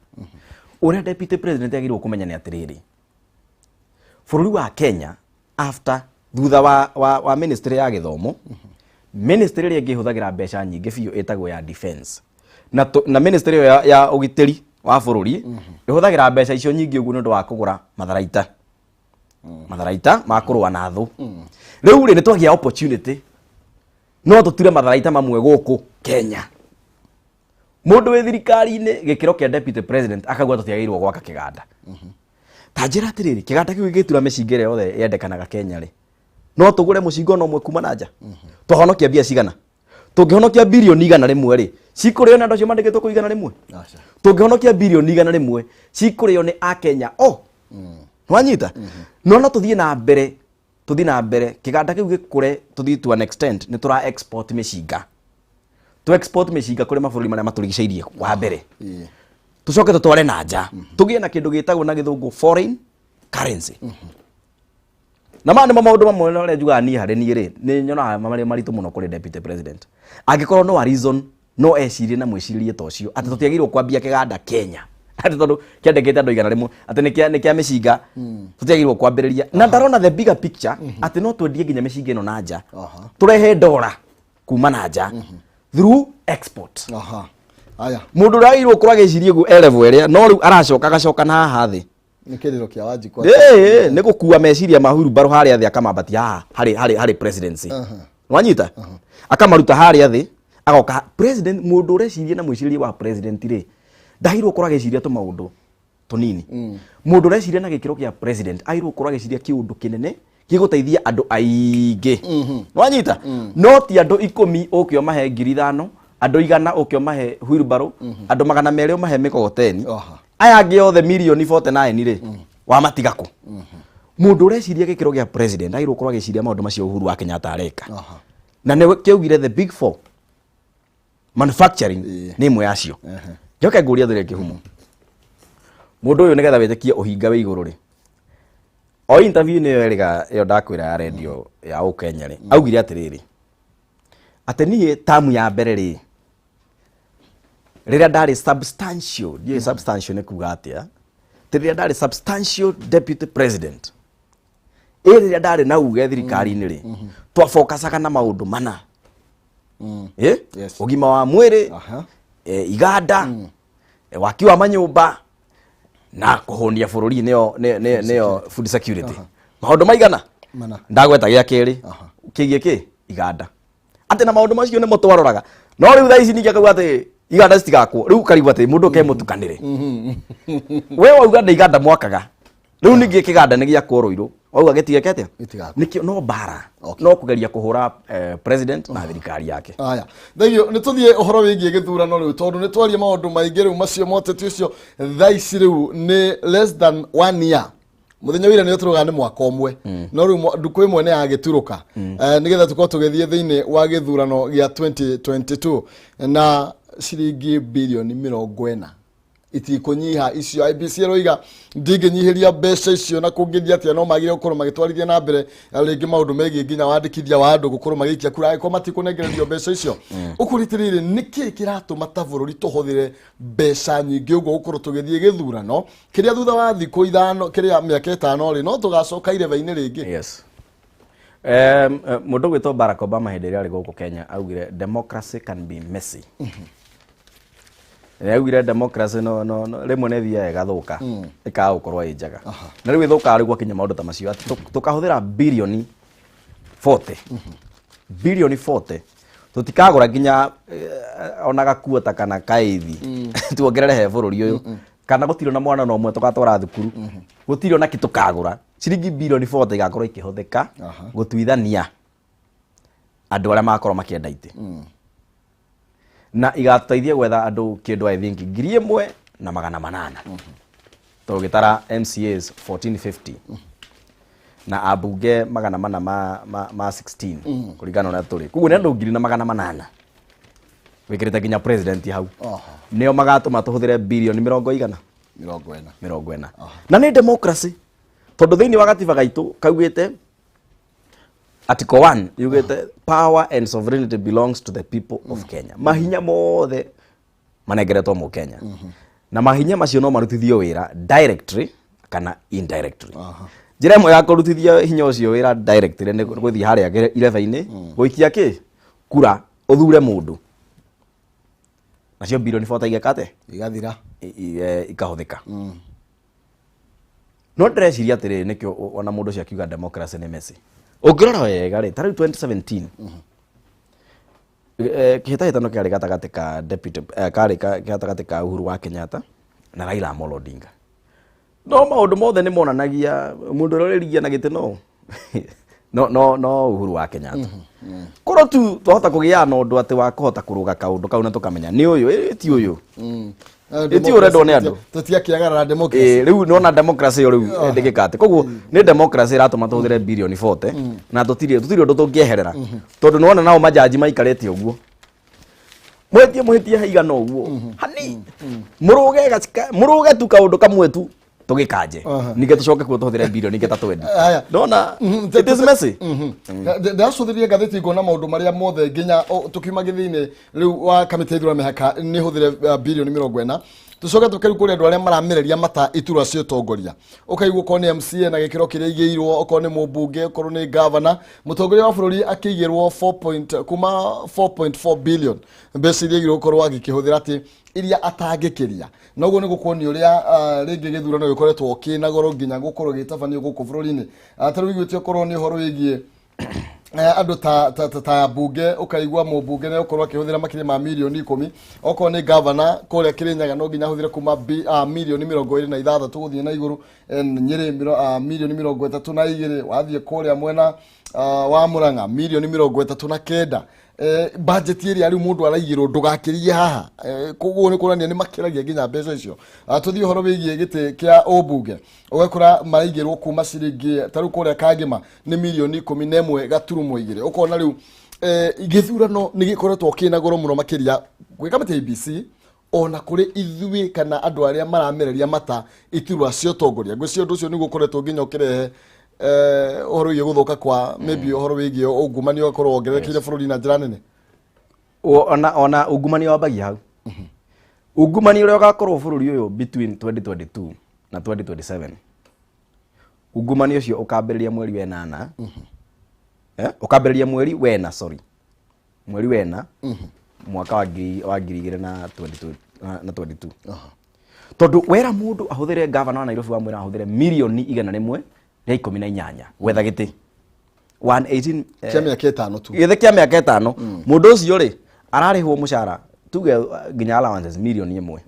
Ũrĩa deputy president agĩrĩirwo kũmenya nĩ atĩrĩrĩ, bũrũri wa Kenya after thutha wa ministry ya gĩthomo, ministry ĩrĩa ĩngĩ ĩhũthagĩra mbeca nyingĩ biũ ĩtagwo ya defense, na ministry ĩyo ya ũgitĩri wa bũrũri ĩhũthagĩra mbeca icio nyingĩ ũguo nĩ ũndũ wa kũgũra matharaita ma kũrũa na thũ. Rĩu rĩ, nĩ twagĩa opportunity, no tũture matharaita mamwe gũkũ Kenya. Mũndũ wĩ thirikari-inĩ gĩkĩro kĩa deputy president akauga tũtiagĩrĩirwo gwaka kĩganda. Ta njĩra atĩrĩrĩ, kĩganda kĩu gĩgĩtura mĩcinga ĩrĩa yothe yendekanaga Kenya rĩ, no tũgũre mũcinga ona ũmwe kuma na nja? Twahonokia mbia cigana? Tũngĩhonokia birioni 100 rĩ, cikũrĩo nĩ andũ acio mandĩkĩtwo kũu 100? Aca. Tũngĩhonokia birioni 100, cikũrĩo nĩ akenya o nwanyita. No tũthiĩ na mbere, tũthiĩ na mbere, kĩganda kĩu gĩkũre, tũthiĩ to an extent nĩ tũra export mĩcinga, tũ export mĩcinga kũrĩ mabũrũri marĩa matũrigicĩirie wa mbere, tũcoke tũtware na nja, tũgĩe na kĩndũ gĩtagwo na gĩthũngũ foreign currency. Na maya nĩmo maũndũ mamwe marĩa njugaga niĩ harĩ niĩ rĩ, nĩ nyonaga marĩ maritũ mũno kũrĩ deputy president, angĩkorwo no a reason no ecirie na mwĩcirĩrie ta ũcio atĩ tũtiagĩrĩirwo kwambia kĩganda Kenya, atĩ tondũ kĩandĩkĩte andũ 100, atĩ nĩ kĩa mĩcinga, tũtiagĩrĩirwo kwambĩrĩria, na ndarona the bigger picture atĩ no twendie nginya mĩcinga ĩno na nja, tũrehe ndora kuma na nja through export. Aha, aya. Mũndũ ũrĩa agĩrĩirwo gũkorwo agĩciria ũguo e level ĩrĩa, no rĩu aracoka agacoka na haha thĩ. Nĩ kĩrĩro kĩa Wanjikũ. Ĩĩ, nĩ gũkua meciria ma wheelbarrow harĩa thĩ, akamambatia haha harĩ presidency. Wanyita, akamaruta harĩa thĩ, agoka president. Mũndũ ũreciria na mwĩcirĩrie wa president rĩ, ndagĩrĩirwo gũkorwo agĩciria tũmaũndũ tũnini. Mũndũ ũreciria na gĩkĩro kĩa president agĩrĩirwo gũkorwo agĩciria kĩũndũ kĩnene gĩgũteithia andũ aingĩ, wanyita, no ti andũ 10 ũke ũmahe 5,000, andũ 100 ũke ũmahe wheelbarrow, andũ 200 ũmahe mĩkogoteni, aya angĩ othe mirioni 49 rĩ, wamatiga kũ? Mũndũ ũreciria gĩkĩro gĩa president agĩrĩirwo gũkorwo agĩciria maũndũ macio Uhuru wa Kenyatta areka. Na nĩ kĩaugire the big four manufacturing nĩ ĩmwe yacio. Njoke ngũria thĩrĩ kĩhumo, mũndũ ũyũ, nĩgetha wĩtĩkie ũhinga wĩ igũrũ rĩ, o interview nĩyo ĩrĩga ĩyo ndakwĩra ya radio ya Ũkenya rĩ, augire atĩrĩrĩ, atĩ niĩ tamu ya mbere rĩ, rĩrĩa ndarĩ substantial, ndiũĩ substantial nĩ kuga atĩa, atĩ rĩrĩa ndarĩ substantial deputy president, ĩ rĩrĩa ndarĩ na uge thirikari-inĩ rĩ, twabokacaga na maũndũ mana. Ĩ? Yes. Ũgima wa mwĩrĩ, iganda, waki wa manyũmba na kũhũnia bũrũri, nĩyo food security. Maũndũ maigana? Mana. Ndagweta gĩa kerĩ kĩgiĩ kĩ iganda, atĩ na maũndũ macio nĩmo twaroraga. No rĩu thaa ici ningĩ akauga atĩ iganda citigakwo. Rĩu karigwo atĩ mũndũ ke mũtukanĩre, we wauga nĩ iganda mwakaga, rĩu ningĩ kĩganda nĩ gĩakwo Rũirũ, wauga gĩtigeke atĩa? Gĩtigakwo. Nĩkĩo no mbara, no kũgeria kũhũra president na thirikari yake. Aya, thengio. Nĩ tũthiĩ ũhoro wĩgiĩ gĩthurano rĩu, tondũ nĩ twaria maũndũ maingĩ rĩu macio moteti ũcio. Thaa ici rĩu nĩ less than one year, mũthenya wĩra nĩ tũrauga nĩ mwaka ũmwe, no rĩu ndukũ ĩmwe nĩ yagĩturũka. Nĩgetha tũkorwo tũgĩthiĩ thĩinĩ wa gĩthurano gĩa 2022 na ciringi birioni 40 itikũnyiha icio IEBC ĩroiga ndingĩnyihĩria mbeca icio, na kũngĩthiĩ atĩa no magire gũkorwo magĩtwarithia na mbere rĩngĩ maũndũ megiĩ nginya wandĩkithia wa andũ gũkorwo magĩikia kura angĩkorwo matikũnengererio mbeca icio. Ũkũrĩtĩrĩrĩ, nĩkĩ kĩratũma ta bũrũri tũhũthĩre mbeca nyingĩ ũguo gũkorwo tũgĩthiĩ gĩthurano kĩrĩa thutha wa thikũ 5, kĩrĩa mĩaka 5 rĩ, no tũgacoka irebe-inĩ rĩngĩ? Yes. Mũndũ gwĩtwo Barack Obama hĩndĩ ĩrĩa arĩ gũkũ Kenya augire democracy can be messy. Yaugire democracy no no no rĩmwe nĩ ĩthiaga ĩgathũka, ĩkaga gũkorwo ĩ njega, na rĩu ĩthũkaga rĩu gwakinya maũndũ ta macio atĩ tũkahũthĩra birioni 40, birioni 40, tũtikagũra nginya ona gakuota kana kaithi tuongerere he bũrũri ũyũ, kana gũtirĩ na mwana na ũmwe tũgatwara thukuru, gũtirĩ ona kĩ tũkagũra. Ciringi birioni 40 igakorwo ikĩhũthĩka gũtuithania andũ arĩa magakorwo makĩenda itĩ, na igatũteithia gwetha andũ kĩndũ, I think, 1800, tũgĩtara MCAs 1450 na ambunge 400 ma 16 kũringana na ũrĩa tũrĩ. Koguo nĩ andũ 1800, wĩkĩrĩte nginya president hau, nĩo magatũma tũhũthĩre birioni mĩrongo igana 40. 40. Na nĩ democracy, tondũ thĩinĩ wa gatiba gaitũ kaugĩte, article 1 yugĩte, "Power and sovereignty belongs to the people of Kenya." Mahinya mothe manengeretwo mũkenya, na mahinya macio no marutithio wĩra directly kana indirectly. Njĩra ĩmwe ya kũrutithia hinya ũcio wĩra directly nĩ gũthiĩ harĩa irebe-inĩ gũikia kĩ kura ũthure mũndũ. Nacio birioni 40 igeka atĩa? Igathira. Ikahũthĩka. No ndĩreciria atĩrĩrĩ, nĩkĩo ona mũndũ ũcio akiuga democracy nĩ messy. Ũngĩrora wega rĩ, ta rĩu 2017 kĩhĩtahĩtano kĩarĩ gatagatĩ ka deputy, karĩ gatagatĩ ka Uhuru wa Kenyatta na Raila Amolo Odinga, no maũndũ mothe nĩ monanagia mũndũ ũrĩa ũrĩrigia na gĩtĩ no Uhuru wa Kenyatta. Korwo tu twahota kũgĩa na ũndũ atĩ wa kũhota kũrũga kaũndũ kau na tũkamenya nĩ ũyũ, ti ũyũ. Ĩ ti ũrendwo nĩ andũ. Tũtiakĩagarara democracy. Ĩ, rĩu nona democracy ĩyo rĩu ndĩgĩka atĩ koguo nĩ democracy ĩratũma tũhũthĩre birioni 40 na tũtirĩ ũndũ tũngĩeherera, tondũ nĩwona nao majaji maikarĩte ũguo, mũhĩtie mũhĩtie haigana ũguo hani mũrũge mũrũge tu kaũndũ kamwe tu tũgĩkanje, ningĩ tũcoke kuo tũhũthĩre birioni ingĩ ta 20. Haya. Ndona it is messy. Ndacũthĩria ngathĩti ngona maũndũ marĩa mothe nginya tũkiuma gĩthĩ-inĩ rĩu wa kamĩtĩ ya ithurano mĩhaka nĩ hũthĩre birioni 40, tũcoke tũke rĩu kũrĩ andũ arĩa maramereria mata iturwa cia ũtongoria, ũkaigua okorwo nĩ MCA na gĩkĩro kĩrĩa igĩirwo, okorwo nĩ mũmbunge, okorwo nĩ gavana, mũtongoria wa bũrũri akĩigĩrwo 4 point, kuma 4.4 billion, mbeca iria igĩrwo gũkorwo agĩkĩhũthĩra atĩ iria atangĩkĩria. Na ũguo nĩ gũkuonia ũrĩa rĩngĩ gĩthurano gĩkoretwo kĩna goro nginya gũkorwo gĩgĩtabanio gũkũ bũrũri-inĩ. Ta rĩu iguĩte okorwo nĩ ũhoro wĩgiĩ andũ ta mbunge, ũkaigua mũmbunge nĩ ũkorwo akĩhũthĩra makĩria ma mirioni 10. Okorwo nĩ gavana kũrĩa Kĩrĩnyaga, no nginya ahũthĩre kuma mirioni 26 gũthiĩ na igũrũ. Nyĩrĩ mirioni 32. Wathiĩ kũrĩa mwena wa Mũrang'a, mirioni 39. Budget ĩrĩa rĩu mũndũ araigĩrwo ndũgakĩrie haha. Koguo nĩ kuonania nĩ makĩragia nginya mbeca icio. Tũthiĩ ũhoro wĩgiĩ gĩtĩ kĩa ũmbunge, ũgakora maraigĩrwo kuma ciringi, ta rĩu kũrĩa Kangĩma nĩ mirioni 11.2. Ũkona rĩu gĩthurano nĩ gĩkoretwo kĩna goro mũno makĩria gwĩ kamĩtĩ ya IEBC, ona kũrĩ ithuĩ kana andũ arĩa maramereria mata iturwa cia ũtongoria. Ngwĩciria ũndũ ũcio nĩguo ũkoretwo nginya ũkĩrehe ũhoro wĩgiĩ gũthũka kwa maybe ũhoro wĩgiĩ ungumania, ũgakorwo wongererekeire bũrũri na njĩra nene. Ona ungumania wambagia hau. Ungumania ũrĩa ũgakorwo bũrũri ũyũ between 2022 na 2027, ungumania ũcio ũkambĩrĩria mweri wenana, ũkambĩrĩria mweri wena, sorry, mweri wena mwaka wa 2022 na 22, tondũ wera mũndũ ahũthĩre, gavana wa Nairobi wamwĩra ahũthĩre mirioni 118 gwetha gĩtĩ 118 kĩa mĩaka 5 tu. Gĩthĩ kĩa mĩaka 5, mũndũ ũcio rĩ ararĩhwo mũcara, tuge nginya allowances, mirioni 1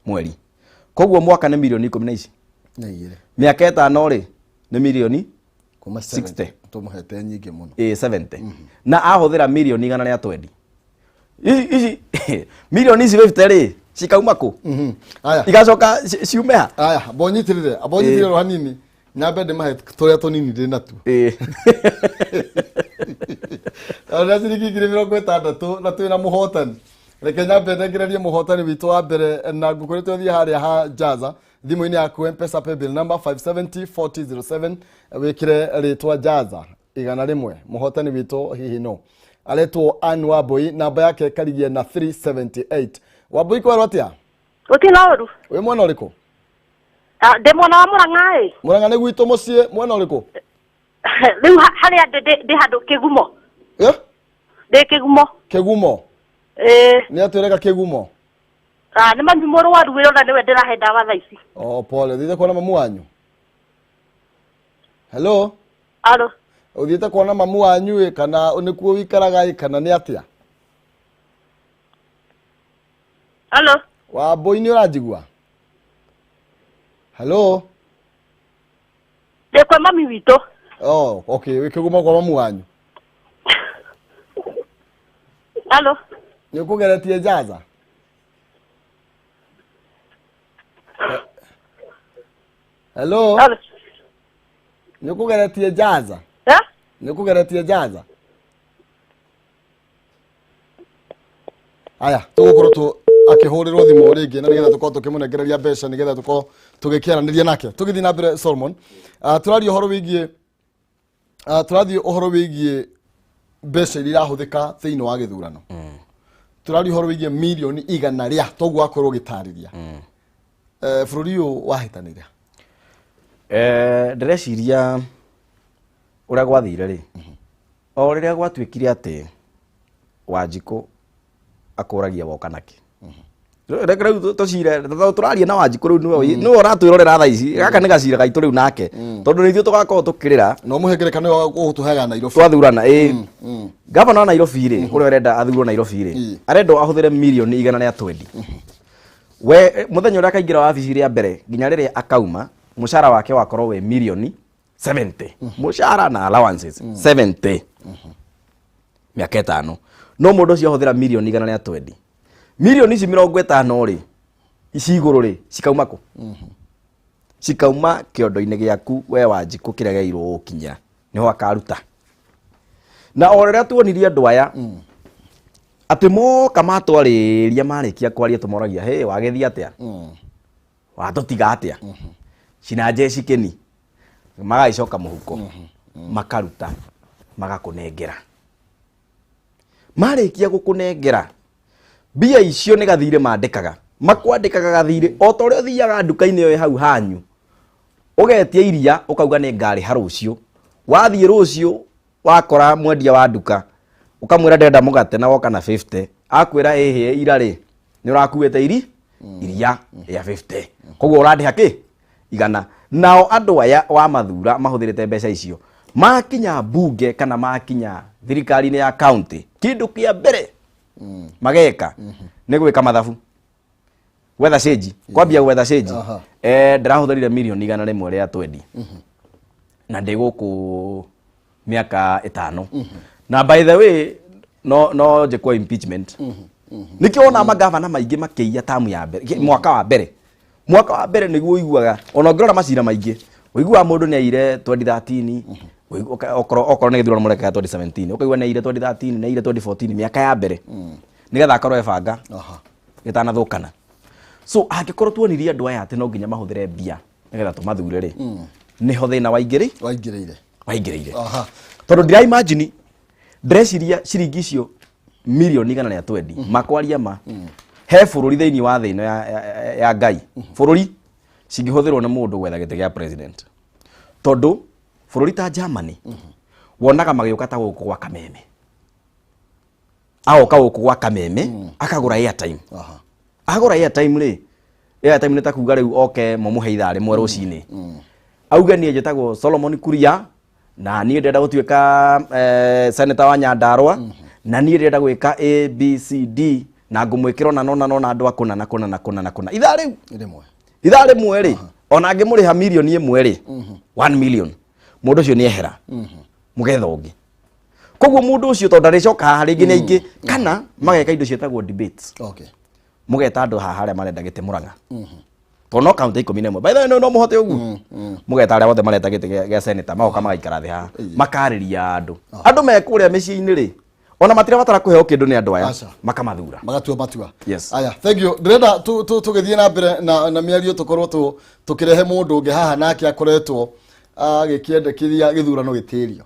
mweri, koguo mwaka nĩ mirioni ikũmi na ici na igĩrĩ. Mĩaka 5 rĩ nĩ mirioni kuma 60. Tũmũhete nyingĩ mũno. Ĩ 70, na ahũthĩra mirioni 120. Ici mirioni ici 50 rĩ cikauma kũ? Aya. Igacoka ciume ha? Aya, mbonyitĩrĩre ro hanini, nyambe ndĩmahe tũrĩa tũnini ndĩ natuo. Na ciringi 60,000 na twĩna mũhotani. Reke nyambe ndengererie mũhotani witũ wa mbere na ngũkũrĩte ũthiĩ harĩa ha Jaza thimũ-inĩ yaku, Mpesa paybill number 570 4007, wĩkĩre rĩtwa Jaza 100. Mũhotani witũ hihi no aretwo Ann Wambui, namba yake karigia na 378. Wambui, kwerwo atĩa? Gũtirĩ na ũru. Wĩ mwena ũrĩkũ? Ah, ndĩ mwena wa Mũrang'a ĩ. Mũrang'a nĩ gwitũ mũciĩ, mwena ũrĩkũ? Rĩu harĩa ndĩ handũ Kĩgumo. Eh? Ndĩ Kĩgumo. Kĩgumo? Ĩĩ. Nĩ atwĩreka Kĩgumo? Ah, nĩ mami mũrwaru wĩra na nĩwe ndĩrahe ndawa thaa ici. O pole, ũthiĩte kuona mamu wanyu? Hello? Alo. Ũthiĩte kuona mamu wanyu ĩ kana nĩkuo wĩikaraga ĩ kana nĩ atĩa? Alo. Wambũi nĩ ũranjigua? Hello? Ndĩ kwa mami witũ. Oh, okay, wĩ kĩgumo kwa mamu wanyu. Alo. Nĩ ũkũgeretie njaza? Hello? Alo. Nĩ ũkũgeretie njaza? Eh? Nĩ ũkũgeretie njaza? Aya, tũgũkorwo tũ akĩhũrĩrwo thimũ rĩngĩ na nĩgetha tũkorwo tũkĩmũnengereria mbeca nĩgetha tũkorwo tũgĩkĩaranĩria nake. Tũgĩthiĩ na mbere Solomon, tũraria ũhoro wĩgiĩ tũrathiĩ ũhoro wĩgiĩ mbeca iria irahũthĩka thĩinĩ wa gĩthurano. Tũraria ũhoro wĩgiĩ mirioni igana rĩa toguo wakorwo ũgĩtarĩria. Bũrũri ũyũ wahĩtanĩra. Ndĩreciria ũrĩa gwathire rĩ, o rĩrĩa gwatuĩkire atĩ Wanjikũ akũragia woka nakĩ. Reke rĩu tũcire tũraria na Wanjikũ rĩu nĩwe nĩwe ũratwĩrorera thaa ici, gaka nĩ gacira gaitũ rĩu nake, tondũ nĩ ithuĩ tũgakorwo tũkĩrĩra No mũhe ngerekano ĩyo ũgũtũheaga Nairobi. Twathurana ĩ gavana wa Nairobi rĩ, ũrĩa ũrenda athurwo Nairobi rĩ, arendwo ahũthĩre mirioni igana rĩa twendi. We mũthenya ũrĩa akaingĩra wabici rĩa mbere nginya rĩrĩa akauma, mũcara wake wakorwo wĩ mirioni 70, mũcara na allowances 70, mĩaka 5. No mũndũ ũcio ahũthĩra mirioni igana rĩa twendi, mirioni ici 50 rĩ, ici igũrũ rĩ, cikauma kũ? Cikauma kĩondo-inĩ gĩaku we Wanjikũ kĩrĩa gĩairwo gũkinya nĩho akaruta. Na o rĩrĩa tuonirie andũ aya atĩ moka matwarĩria, marĩkia kwaria tũmoragia, hey, wagĩthiĩ atĩa, watũtiga atĩa, cina njeci kĩni, magagĩcoka mũhuko makaruta magakũnengera. Marĩkia gũkũnengera mbia icio nĩ gathirĩ mandĩkaga, makwandĩkaga gathirĩ o ta ũrĩa ũthiaga nduka-inĩ ĩyo ĩ hau hanyu ũgetia iria ũkauga nĩ ngarĩha rũciũ. Wathiĩ rũciũ wakora mwendia wa nduka ũkamwĩra ndĩrenda mũgate na woka na 50, akwĩra ĩhĩ ira rĩ nĩ ũrakuĩte iri iria rĩa 50, koguo ũrandĩha kĩ igana. Nao andũ aya wa mathura mahũthĩrĩte mbeca icio makinya mbunge kana makinya thirikari-inĩ ya county, kĩndũ kĩa mbere mageka nĩ gwĩka mathabu, gwetha cĩnji, kwambia gwetha cĩnji. Ndĩrahũthĩrire mirioni igana rĩmwe rĩa twendi na ndĩ gũkũ mĩaka 5, na by the way no njĩkwo impeachment. Nĩkĩo wona magavana maingĩ makĩiya tamu ya mbere, mwaka wa mbere nĩguo ũiguaga ona ũngĩrora macira maingĩ ũiguaga mũndũ nĩ aire 2013, okorwo nĩ gĩthurano mũrekaga 2017, ũkaigua nĩ aire 2013, nĩ aire 2014, mĩaka ya mbere nĩgetha akorwo ebanga gĩtanathũkana. So angĩkorwo tuonirie andũ aya atĩ no nginya mahũthĩre mbia nĩgetha tũmathure rĩ, nĩho thĩna waingĩrĩ Waingĩrĩire. Waingĩrĩire. Tondũ ndira imagine, ndĩreciria ciringi icio mirioni igana rĩa twendi makwaria ma he bũrũri thĩinĩ wa thĩ ĩno ya Ngai, bũrũri cingĩhũthĩrwo nĩ mũndũ gwetha gĩtĩ gĩa president, tondũ bũrũri ta Germany wonaga magĩũka ta gũkũ gwa Kameme, agoka gũkũ gwa Kameme akagũra airtime. Agũra airtime rĩ, airtime nĩ ta kuga rĩu oke mũmũhe ithaa rĩmwe rũcinĩ, auge niĩ njĩtagwo Solomon Kuria na niĩ ndĩrenda gũtuĩka senator wa Nyandarua na niĩ ndĩrenda gwĩka A B C D na ngũmwĩkĩra ona nona nona andũ a kũna na kũna na kũna na kũna ithaa rĩu Rĩmwe. Ithaa rĩmwe rĩ, ona angĩmũrĩha mirioni 1 rĩ, 1 million, mũndũ ũcio nĩ ehera, mũgetha ũngĩ. Koguo mũndũ ũcio tondũ ndarĩcoka haha rĩngĩ nĩ aingĩ, kana mageka indo ciĩtagwo debates. Mũgeta andũ haha arĩa marenda gĩtĩ Mũrang'a, tondũ no kaunti 11, by the way, no mũhote ũguo, mũgeta arĩa othe marenda gĩtĩ gĩa senator, magoka magaikara thĩ haha makarĩria andũ. Andũ me kũrĩa mĩciĩ-inĩ rĩ, ona matirabatara kũheo kĩndũ nĩ andũ aya. Aca. Makamathura. Magatua matua. Yes. Aya, thank you. Ndĩrenda tũgĩthiĩ na mbere na mĩario tũkorwo tũkĩrehe mũndũ ũngĩ haha nake akoretwo agĩkĩendekithia gĩthurano gĩtĩrio.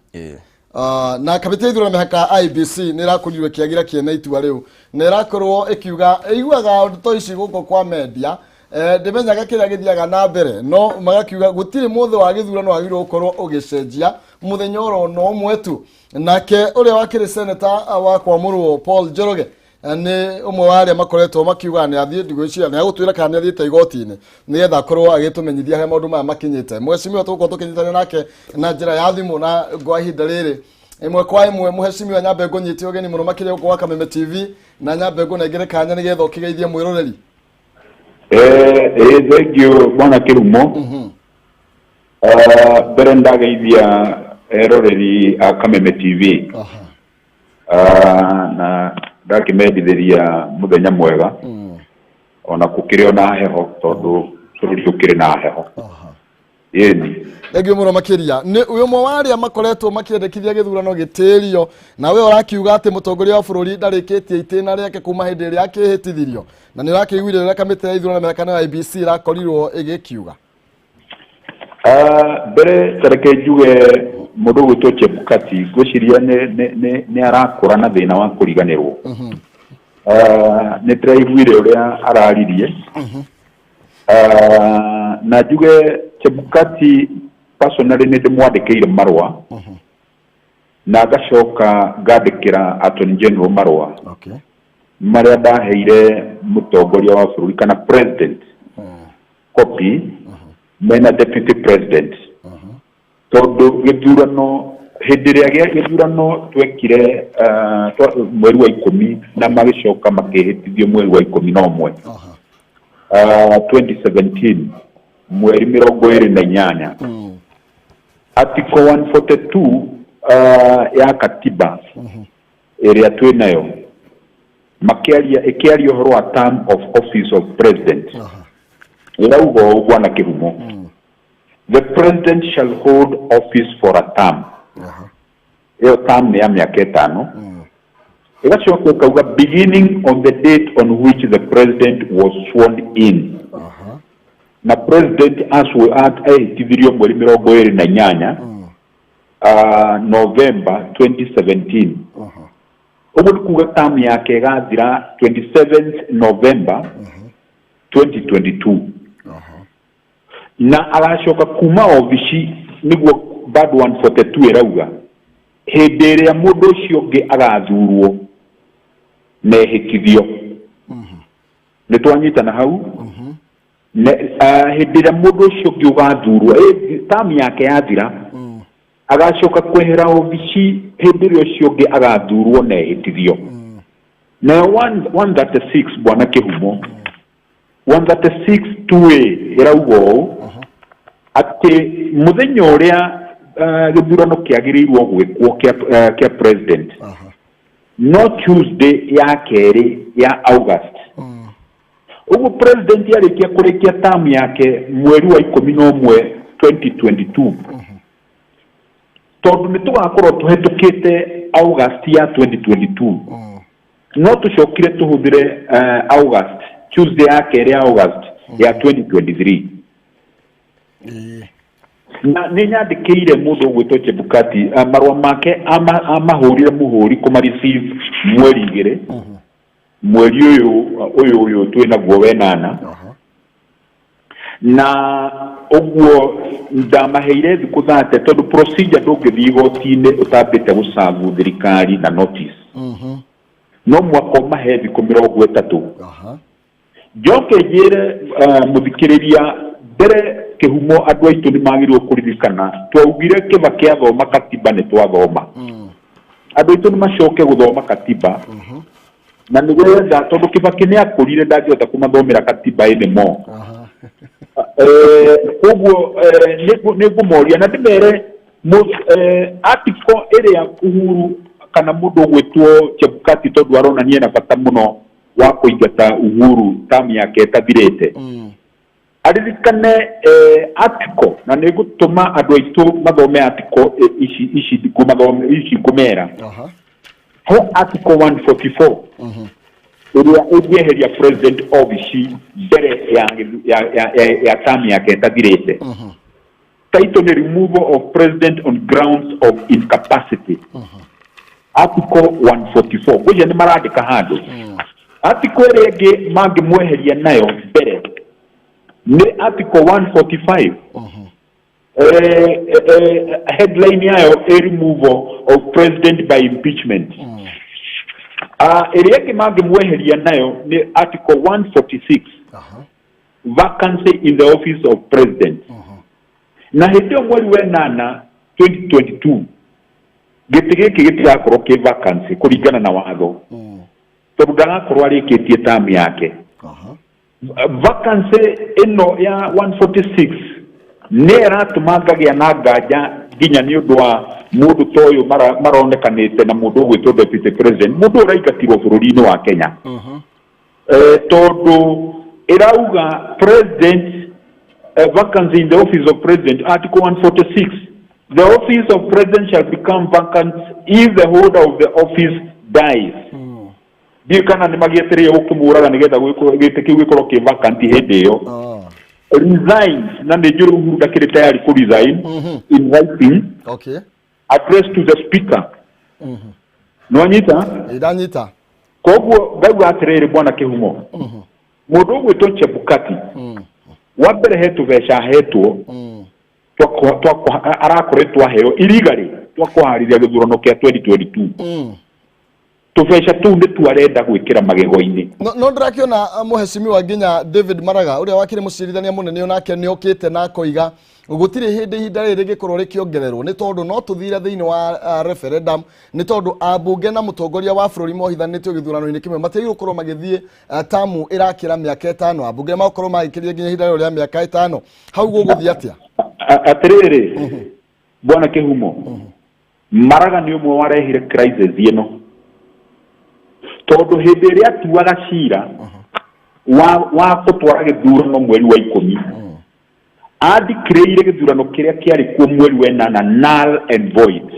Na kamĩtĩ ya ithurano mĩhaka IEBC nĩ ĩrakorirwo ĩkĩagira kĩene itua rĩu na ĩrakorwo ĩkiuga ĩiguaga ũndũ to ici gũkũ kwa media, ndĩmenyaga kĩrĩa gĩthiaga na mbere, no magakiuga gũtirĩ mũthĩ wa gĩthurano wagĩrĩirwo gũkorwo ũgĩcenjia mũthenya oro no ũmwe tu. Nake ũrĩa wakĩrĩ seneta wa kwamũrwo Paul Njoroge. Nĩ ũmwe wa arĩa makoretwo makiuga nĩ athiĩ, ndigwĩciria nĩ agũtwĩra kana nĩ athiĩte igoti-inĩ nĩgetha akorwo agĩtũmenyithia harĩa maũndũ maya makinyĩte. Mheshimiwa tũgũkorwo tũkĩnyitanĩra nake na njĩra ya thimũ na kwa ihinda rĩrĩ ĩmwe kwa ĩmwe. Mheshimiwa, nyambe ngũnyite ũgeni mũno makĩria gũkũ gwa Kameme TV na nyambe ngũnengere kanya nĩgetha ũkĩgeithie mwĩroreri. Thank you, bwana Kirumo. Mbere ndageithia eroreri a Kameme TV. Na ndakĩmendithĩria mũthenya mwega ona gũkĩrĩ ona heho, tondũ bũrũri ũkĩrĩ na heho. Ĩni. Thengiũ mũno makĩria. Nĩ ũmwe wa arĩa makoretwo makĩendekithia gĩthurano gĩtĩrio, na we ũrakiuga atĩ mũtongoria wa bũrũri ndarĩkĩtie itĩna rĩake kuma hĩndĩ ĩrĩa akĩhĩtithirio, na nĩ ũrakĩiguire ũrĩa kamĩtĩ ya ithurano mĩaka ya IEBC ĩrakorirwo ĩgĩkiuga. Mbere tareke njuge mũndũ ũgwĩtwo Chebukati ngwĩciria nĩ arakũra na thĩna wa kũriganĩrwo. Nĩ ndĩraiguire ũrĩa araririe. Na njuge Chebukati personally nĩ ndĩmwandĩkĩire marũa na ngacoka ngandĩkĩra Attorney General marũa marĩa ndaheire mũtongoria wa bũrũri kana president copy mena deputy president, tondũ gĩthurano hĩndĩ ĩrĩa gĩthurano twekire mweri wa 10 na magĩcoka makĩhĩtithio mweri wa 11 2017 mweri 28, article 142 ya katiba ĩrĩa twĩ nayo makĩaria ĩkĩaria ũhoro wa term of office of president ĩrauga ũũ, bwana Kĩhumo: "The president shall hold office for a term." Ĩyo term nĩ ya mĩaka 5. Ĩgacoka ĩkauga, "beginning on the date on which the president was sworn in." Na president ehĩtithirio mweri 28 November 2017. Ũguo nĩ kuga term yake ĩgathira 27th November 2022 na agacoka kuma obici, nĩguo bado 142 ĩrauga, hĩndĩ ĩrĩa mũndũ ũcio ũngĩ agathurwo na ehĩtithio. Nĩ twanyitana hau? Hĩndĩ ĩrĩa mũndũ ũcio ũngĩ ũgathurwo, term yake yathira, agacoka kwehera obici hĩndĩ ĩrĩa ũcio ũngĩ agathurwo na ehĩtithio. Nayo 136, bwana Kĩhumo, 136 2A ĩrauga ũũ atĩ mũthenya ũrĩa gĩthurano kĩagĩrĩirwo gwĩkwo kĩa president no Tuesday ya kerĩ ya August. Ũguo president arĩkia kũrĩkia term yake mweri wa 11 2022, tondũ nĩ tũgakorwo tũhetũkĩte August ya 2022, no tũcokire tũhũthĩre August, Tuesday ya kerĩ ya August ya 2023. Na nĩ nyandĩkĩire mũndũ ũgwĩtwo Chebukati marũa make amahũrire mũhũri kũma receive mweri 2, mweri ũyũ twĩ naguo wenana. Na ũguo ndamaheire thikũ 30, tondũ procedure ndũngĩthiĩ igoti-inĩ ũtambĩte gũcabu thirikari na notice. No mwaka ũmahe thikũ 30. Njoke njĩre mũthikĩrĩria mbere Kĩhumo, andũ aitũ nĩ magĩrĩirwo kũririkana twaugire Kĩbakĩ athoma katiba. Nĩ twathoma, andũ aitũ nĩ macoke gũthoma katiba na nĩgetha, tondũ Kĩbakĩ nĩ akũrire, ndangĩhota kũmathomera katiba anymore. Koguo nĩ ngũmoria na ndĩmere article ĩrĩa Uhuru kana mũndũ ũgwĩtwo Chebukati, tondũ aronania na bata mũno wa kũingata Uhuru term yake ĩtathirĩte, aririkane article, na nĩ ngũtũma andũ aitũ mathome article ici ngũmathome, ici ngũmera. He article 144 ĩrĩa ĩngĩeheria president obici mbere ya term yake ĩtathirĩte. Title nĩ "Removal of President on Grounds of Incapacity", article 144. Ngwĩciria nĩ marandĩka handũ. Article ĩrĩa ĩngĩ mangĩmweheria nayo mbere nĩ article 145. Headline yayo ĩ "Removal of President by Impeachment". Ĩrĩa ĩngĩ mangĩmweheria nayo nĩ article 146, vacancy in the office of president. Na hĩndĩ ĩyo mweri wa ĩnana 2022 gĩtĩ gĩkĩ gĩtigakorwo kĩ vacancy kũringana na watho, tondũ ndagakorwo arĩkĩtie term yake. Vacancy ĩno ya 146 nĩ ĩratũma ngagĩa na nganja nginya nĩ ũndũ wa mũndũ ta ũyũ maronekanĩte na mũndũ ũgwĩtwo deputy president, mũndũ ũraingatirwo bũrũri-inĩ wa Kenya. Tondũ ĩrauga president, vacancy in the office of president, article 146, the office of president shall become vacant if the holder of the office dies. Ndiũĩ kana nĩ magĩetereire gũkĩmũraga nĩgetha gĩtĩ kĩu gĩkorwo kĩ vacant hĩndĩ ĩyo. Resigns, na nĩ njũĩ Uhuru ndakĩrĩ tayari kũ resign in writing address to the speaker. Nĩwanyita? Ndanyita. Koguo ngauga atĩrĩrĩ, bwana Kĩhumo, mũndũ ũgwĩtwo Chebukati, wa mbere he tũbeca ahetwo arakoretwo aheo irigarĩ twa kũharĩria gĩthurano kĩa 2022. Tũbeca tũu nĩtuo arenda gwĩkĩra magego-inĩ. No ndĩrakĩona mũhecimiwa nginya David Maraga ũrĩa wakĩrĩ mũcirithania mũnene onake nĩ okĩte na akoiga gũtirĩ hĩndĩ ihinda rĩrĩ rĩngĩkorwo rĩkĩongererwo, nĩ tondũ no tũthire thĩinĩ wa referendum, nĩ tondũ ambunge na mũtongoria wa bũrũri mohithanĩtio gĩthurano-inĩ kĩmwe matiagĩrĩirwo gũkorwo magĩthiĩ tamu ĩrakĩra mĩaka 5, ambunge magakorwo magĩkĩria nginya ihinda rĩo rĩa mĩaka 5. Hau gũgũthiĩ atĩa? Atĩrĩrĩ, bwana Kĩhumo, Maraga nĩ ũmwe warehire crisis ĩno, tondũ hĩndĩ ĩrĩa atuaga cira wa gũtwara gĩthurano mweri wa 10, andikĩrĩire gĩthurano kĩrĩa kĩarĩ kuo mweri wa 8 null and void.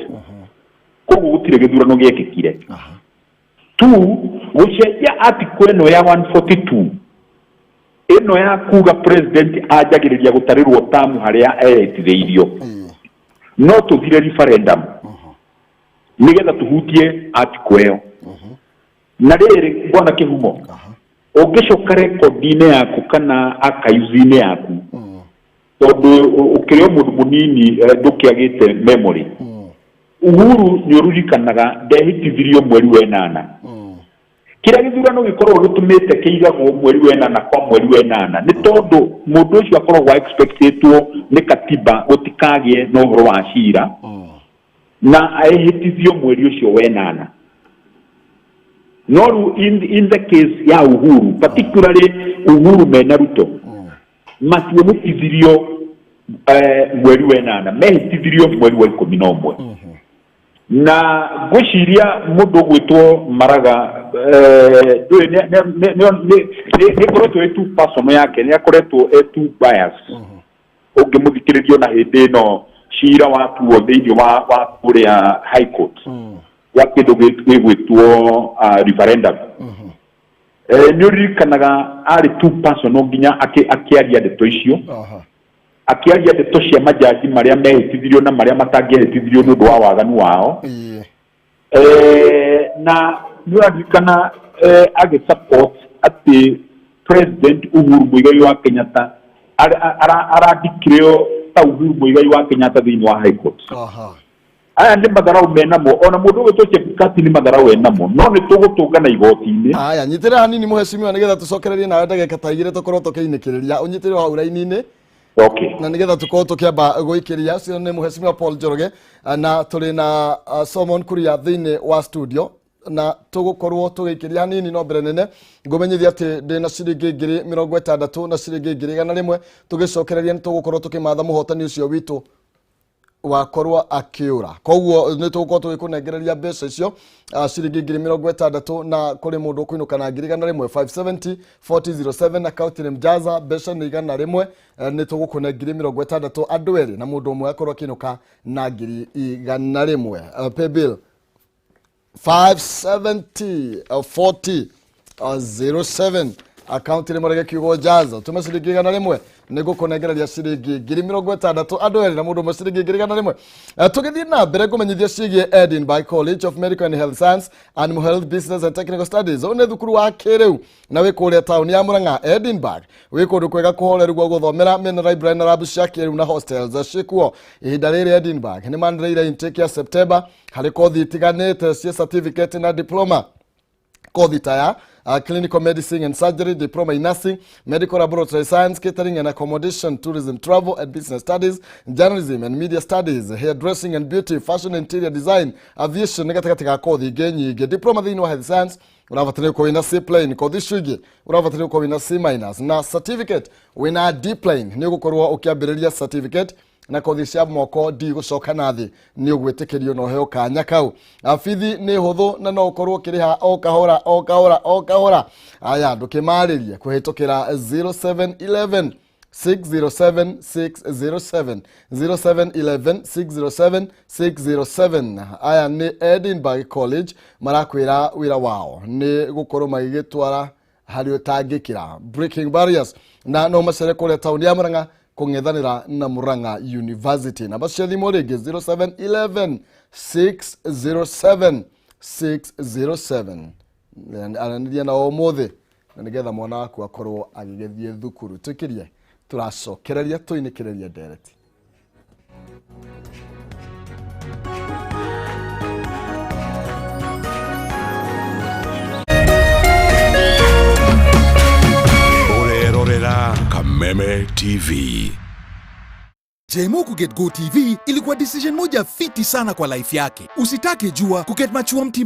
Koguo gũtirĩ gĩthurano gĩekĩkire. Tu gũcenjia article ĩno ya 142 ĩno ya kuga president anjagĩrĩria gũtarĩrwo tamu harĩa ehĩtithĩirio, no tũthire referendum nĩgetha tũhutie article ĩyo. Na rĩrĩ, bwana Kĩhumo, ũngĩcoka rekondi-inĩ yaku kana archives-inĩ yaku, tondũ ũkĩrĩ o mũndũ mũnini, ndũkĩagĩte memory, Uhuru nĩ ũririkanaga ndehĩtithirio mweri wa 8. Kĩrĩa gĩthurano gĩkoragwo gĩtũmĩte kĩigagwo mweri wa 8 kwa mweri wa 8 nĩ tondũ mũndũ ũcio akoragwo expectĩtwo nĩ katiba gũtikagĩe na ũhoro wa cira na ehĩtithio mweri ũcio wa 8. No rĩu in the case ya Uhuru, particularly Uhuru mena Ruto, matiehĩtithirio mweri wa 8, mehĩtithirio mweri wa 11. Na ngwĩciria mũndũ ũgwĩtwo Maraga, ndũĩ nĩ ĩkoretwo ĩ too personal yake, nĩ akoretwo ĩ too bias. Ũngĩmũthikĩrĩria na hĩndĩ ĩno cira watuo thĩinĩ wa kũrĩa high court wa kĩndũ gĩgwĩtwo referendum, nĩ ũririkanaga arĩ too personal nginya akĩaria ndeto icio, akĩaria ndeto cia majaji marĩa mehĩtithirio na marĩa matangĩehĩtithirio nĩ ũndũ wa waganu wao. Na nĩ ũraririkana agĩ support atĩ President Uhuru Muigai wa Kenyatta arandikireo ta Uhuru Muigai wa Kenyatta thĩinĩ wa high court. Aya nĩ matharau menamo, ona mũndũ ũgwĩtwo Chebukati nĩ matharau enamo, no nĩ tũgũtũngana igoti-inĩ. Aya, nyitĩrĩra hanini, mũhecimiwa, nĩgetha tũcokererie nawe ndagĩka ta 2 tũkorwo tũkĩinĩkĩrĩria. Ũnyitĩrĩre hau raini-inĩ. Okay. Na nĩgetha tũkorwo tũkĩamba gũikĩria, ũcio nĩ mũhecimiwa Paul Njoroge, na tũrĩ na Solomon Kuria thĩinĩ wa studio na tũgũkorwo tũgĩikĩria hanini. No mbere nene ngũmenyithia atĩ ndĩna ciringi 60,000 na ciringi 100,000. Tũgĩcokereria nĩ tũgũkorwo tũkĩmatha mũhotani ũcio witũ wakorwo akĩũra. Koguo nĩ tũgũkorwo tũgĩkũnengereria mbeca icio, ciringi 60,000, na kũrĩ mũndũ ũkũinũka na 100,000. 570 4007, akaunti nĩ Mjaza, mbeca nĩ 100. Nĩ tũgũkũne 60,000 andũ erĩ, na mũndũ ũmwe akorwo akĩinũka na 100,000. Paybill 570 40 07, akaunti nĩ marege kiugo Jaza, tũme ciringi 100, nĩ ngũkũnengereria ciringi 60,000 andũ erĩ, na mũndũ ũmwe ciringi 100,000. Tũgĩthiĩ na mbere, ngũmenyithia ciĩgiĩ Edinburgh College of Medical and Health Science, Animal Health, Business and Technical Studies. Ũyũ nĩ thukuru wa kĩrĩu na wĩ kũrĩa taũni ya Murang'a. Edinburgh wĩ kũndũ kwega kũhoreru gwa gũthomera, mena library na lab cia kĩrĩu na hostels ciĩkuo. Ihinda rĩrĩ Edinburgh nĩ manĩrĩire intake ya September harĩ kothi itiganĩte cia certificate na diploma. Kothi ta ya clinical medicine and surgery, diploma in nursing, medical laboratory science, catering and accommodation, tourism, travel and business studies, journalism and media studies, hairdressing and beauty, fashion and interior design, aviation nĩ gatagatĩ ga kothi ingĩ nyingĩ. Diploma thĩinĩ wa health science ũrabatara gũkorwo wĩna C plain, kothi icio ingĩ ũrabatara gũkorwo wĩna C minus na certificate wĩna D plain nĩ ũgũkorwo ũkĩambĩrĩria certificate, na kothi cia moko D gũcoka na thĩ nĩ ũgwĩtĩkĩrio na ũheo kanya kau. Bithi nĩ hũthũ na no ũkorwo ũkĩrĩha o kahora o kahora o kahora. Aya, ndũkĩmarĩrie kũhĩtũkĩra 0711 607 607, 0711 607 607. Aya nĩ Edinburgh College, marakwĩra wĩra wao nĩ gũkorwo magĩgĩtwara harĩ ũtangĩkĩra, breaking barriers, na no macere kũrĩa taũni ya Murang'a kũng'ethanĩra na Murang'a University. Namba cia thimũ rĩngĩ, 0711 607 607. Aranĩria nao ũmũthĩ na nĩgetha mwana waku akorwo agĩgĩthiĩ thukuru. Tũikĩrie, tũracokereria tũinĩkĩrĩrie ndereti. Ũrerorera Kameme TV. Jemo kuget Go TV ilikuwa decision moja fiti sana kwa life yake. Usitake jua kuget machua mti.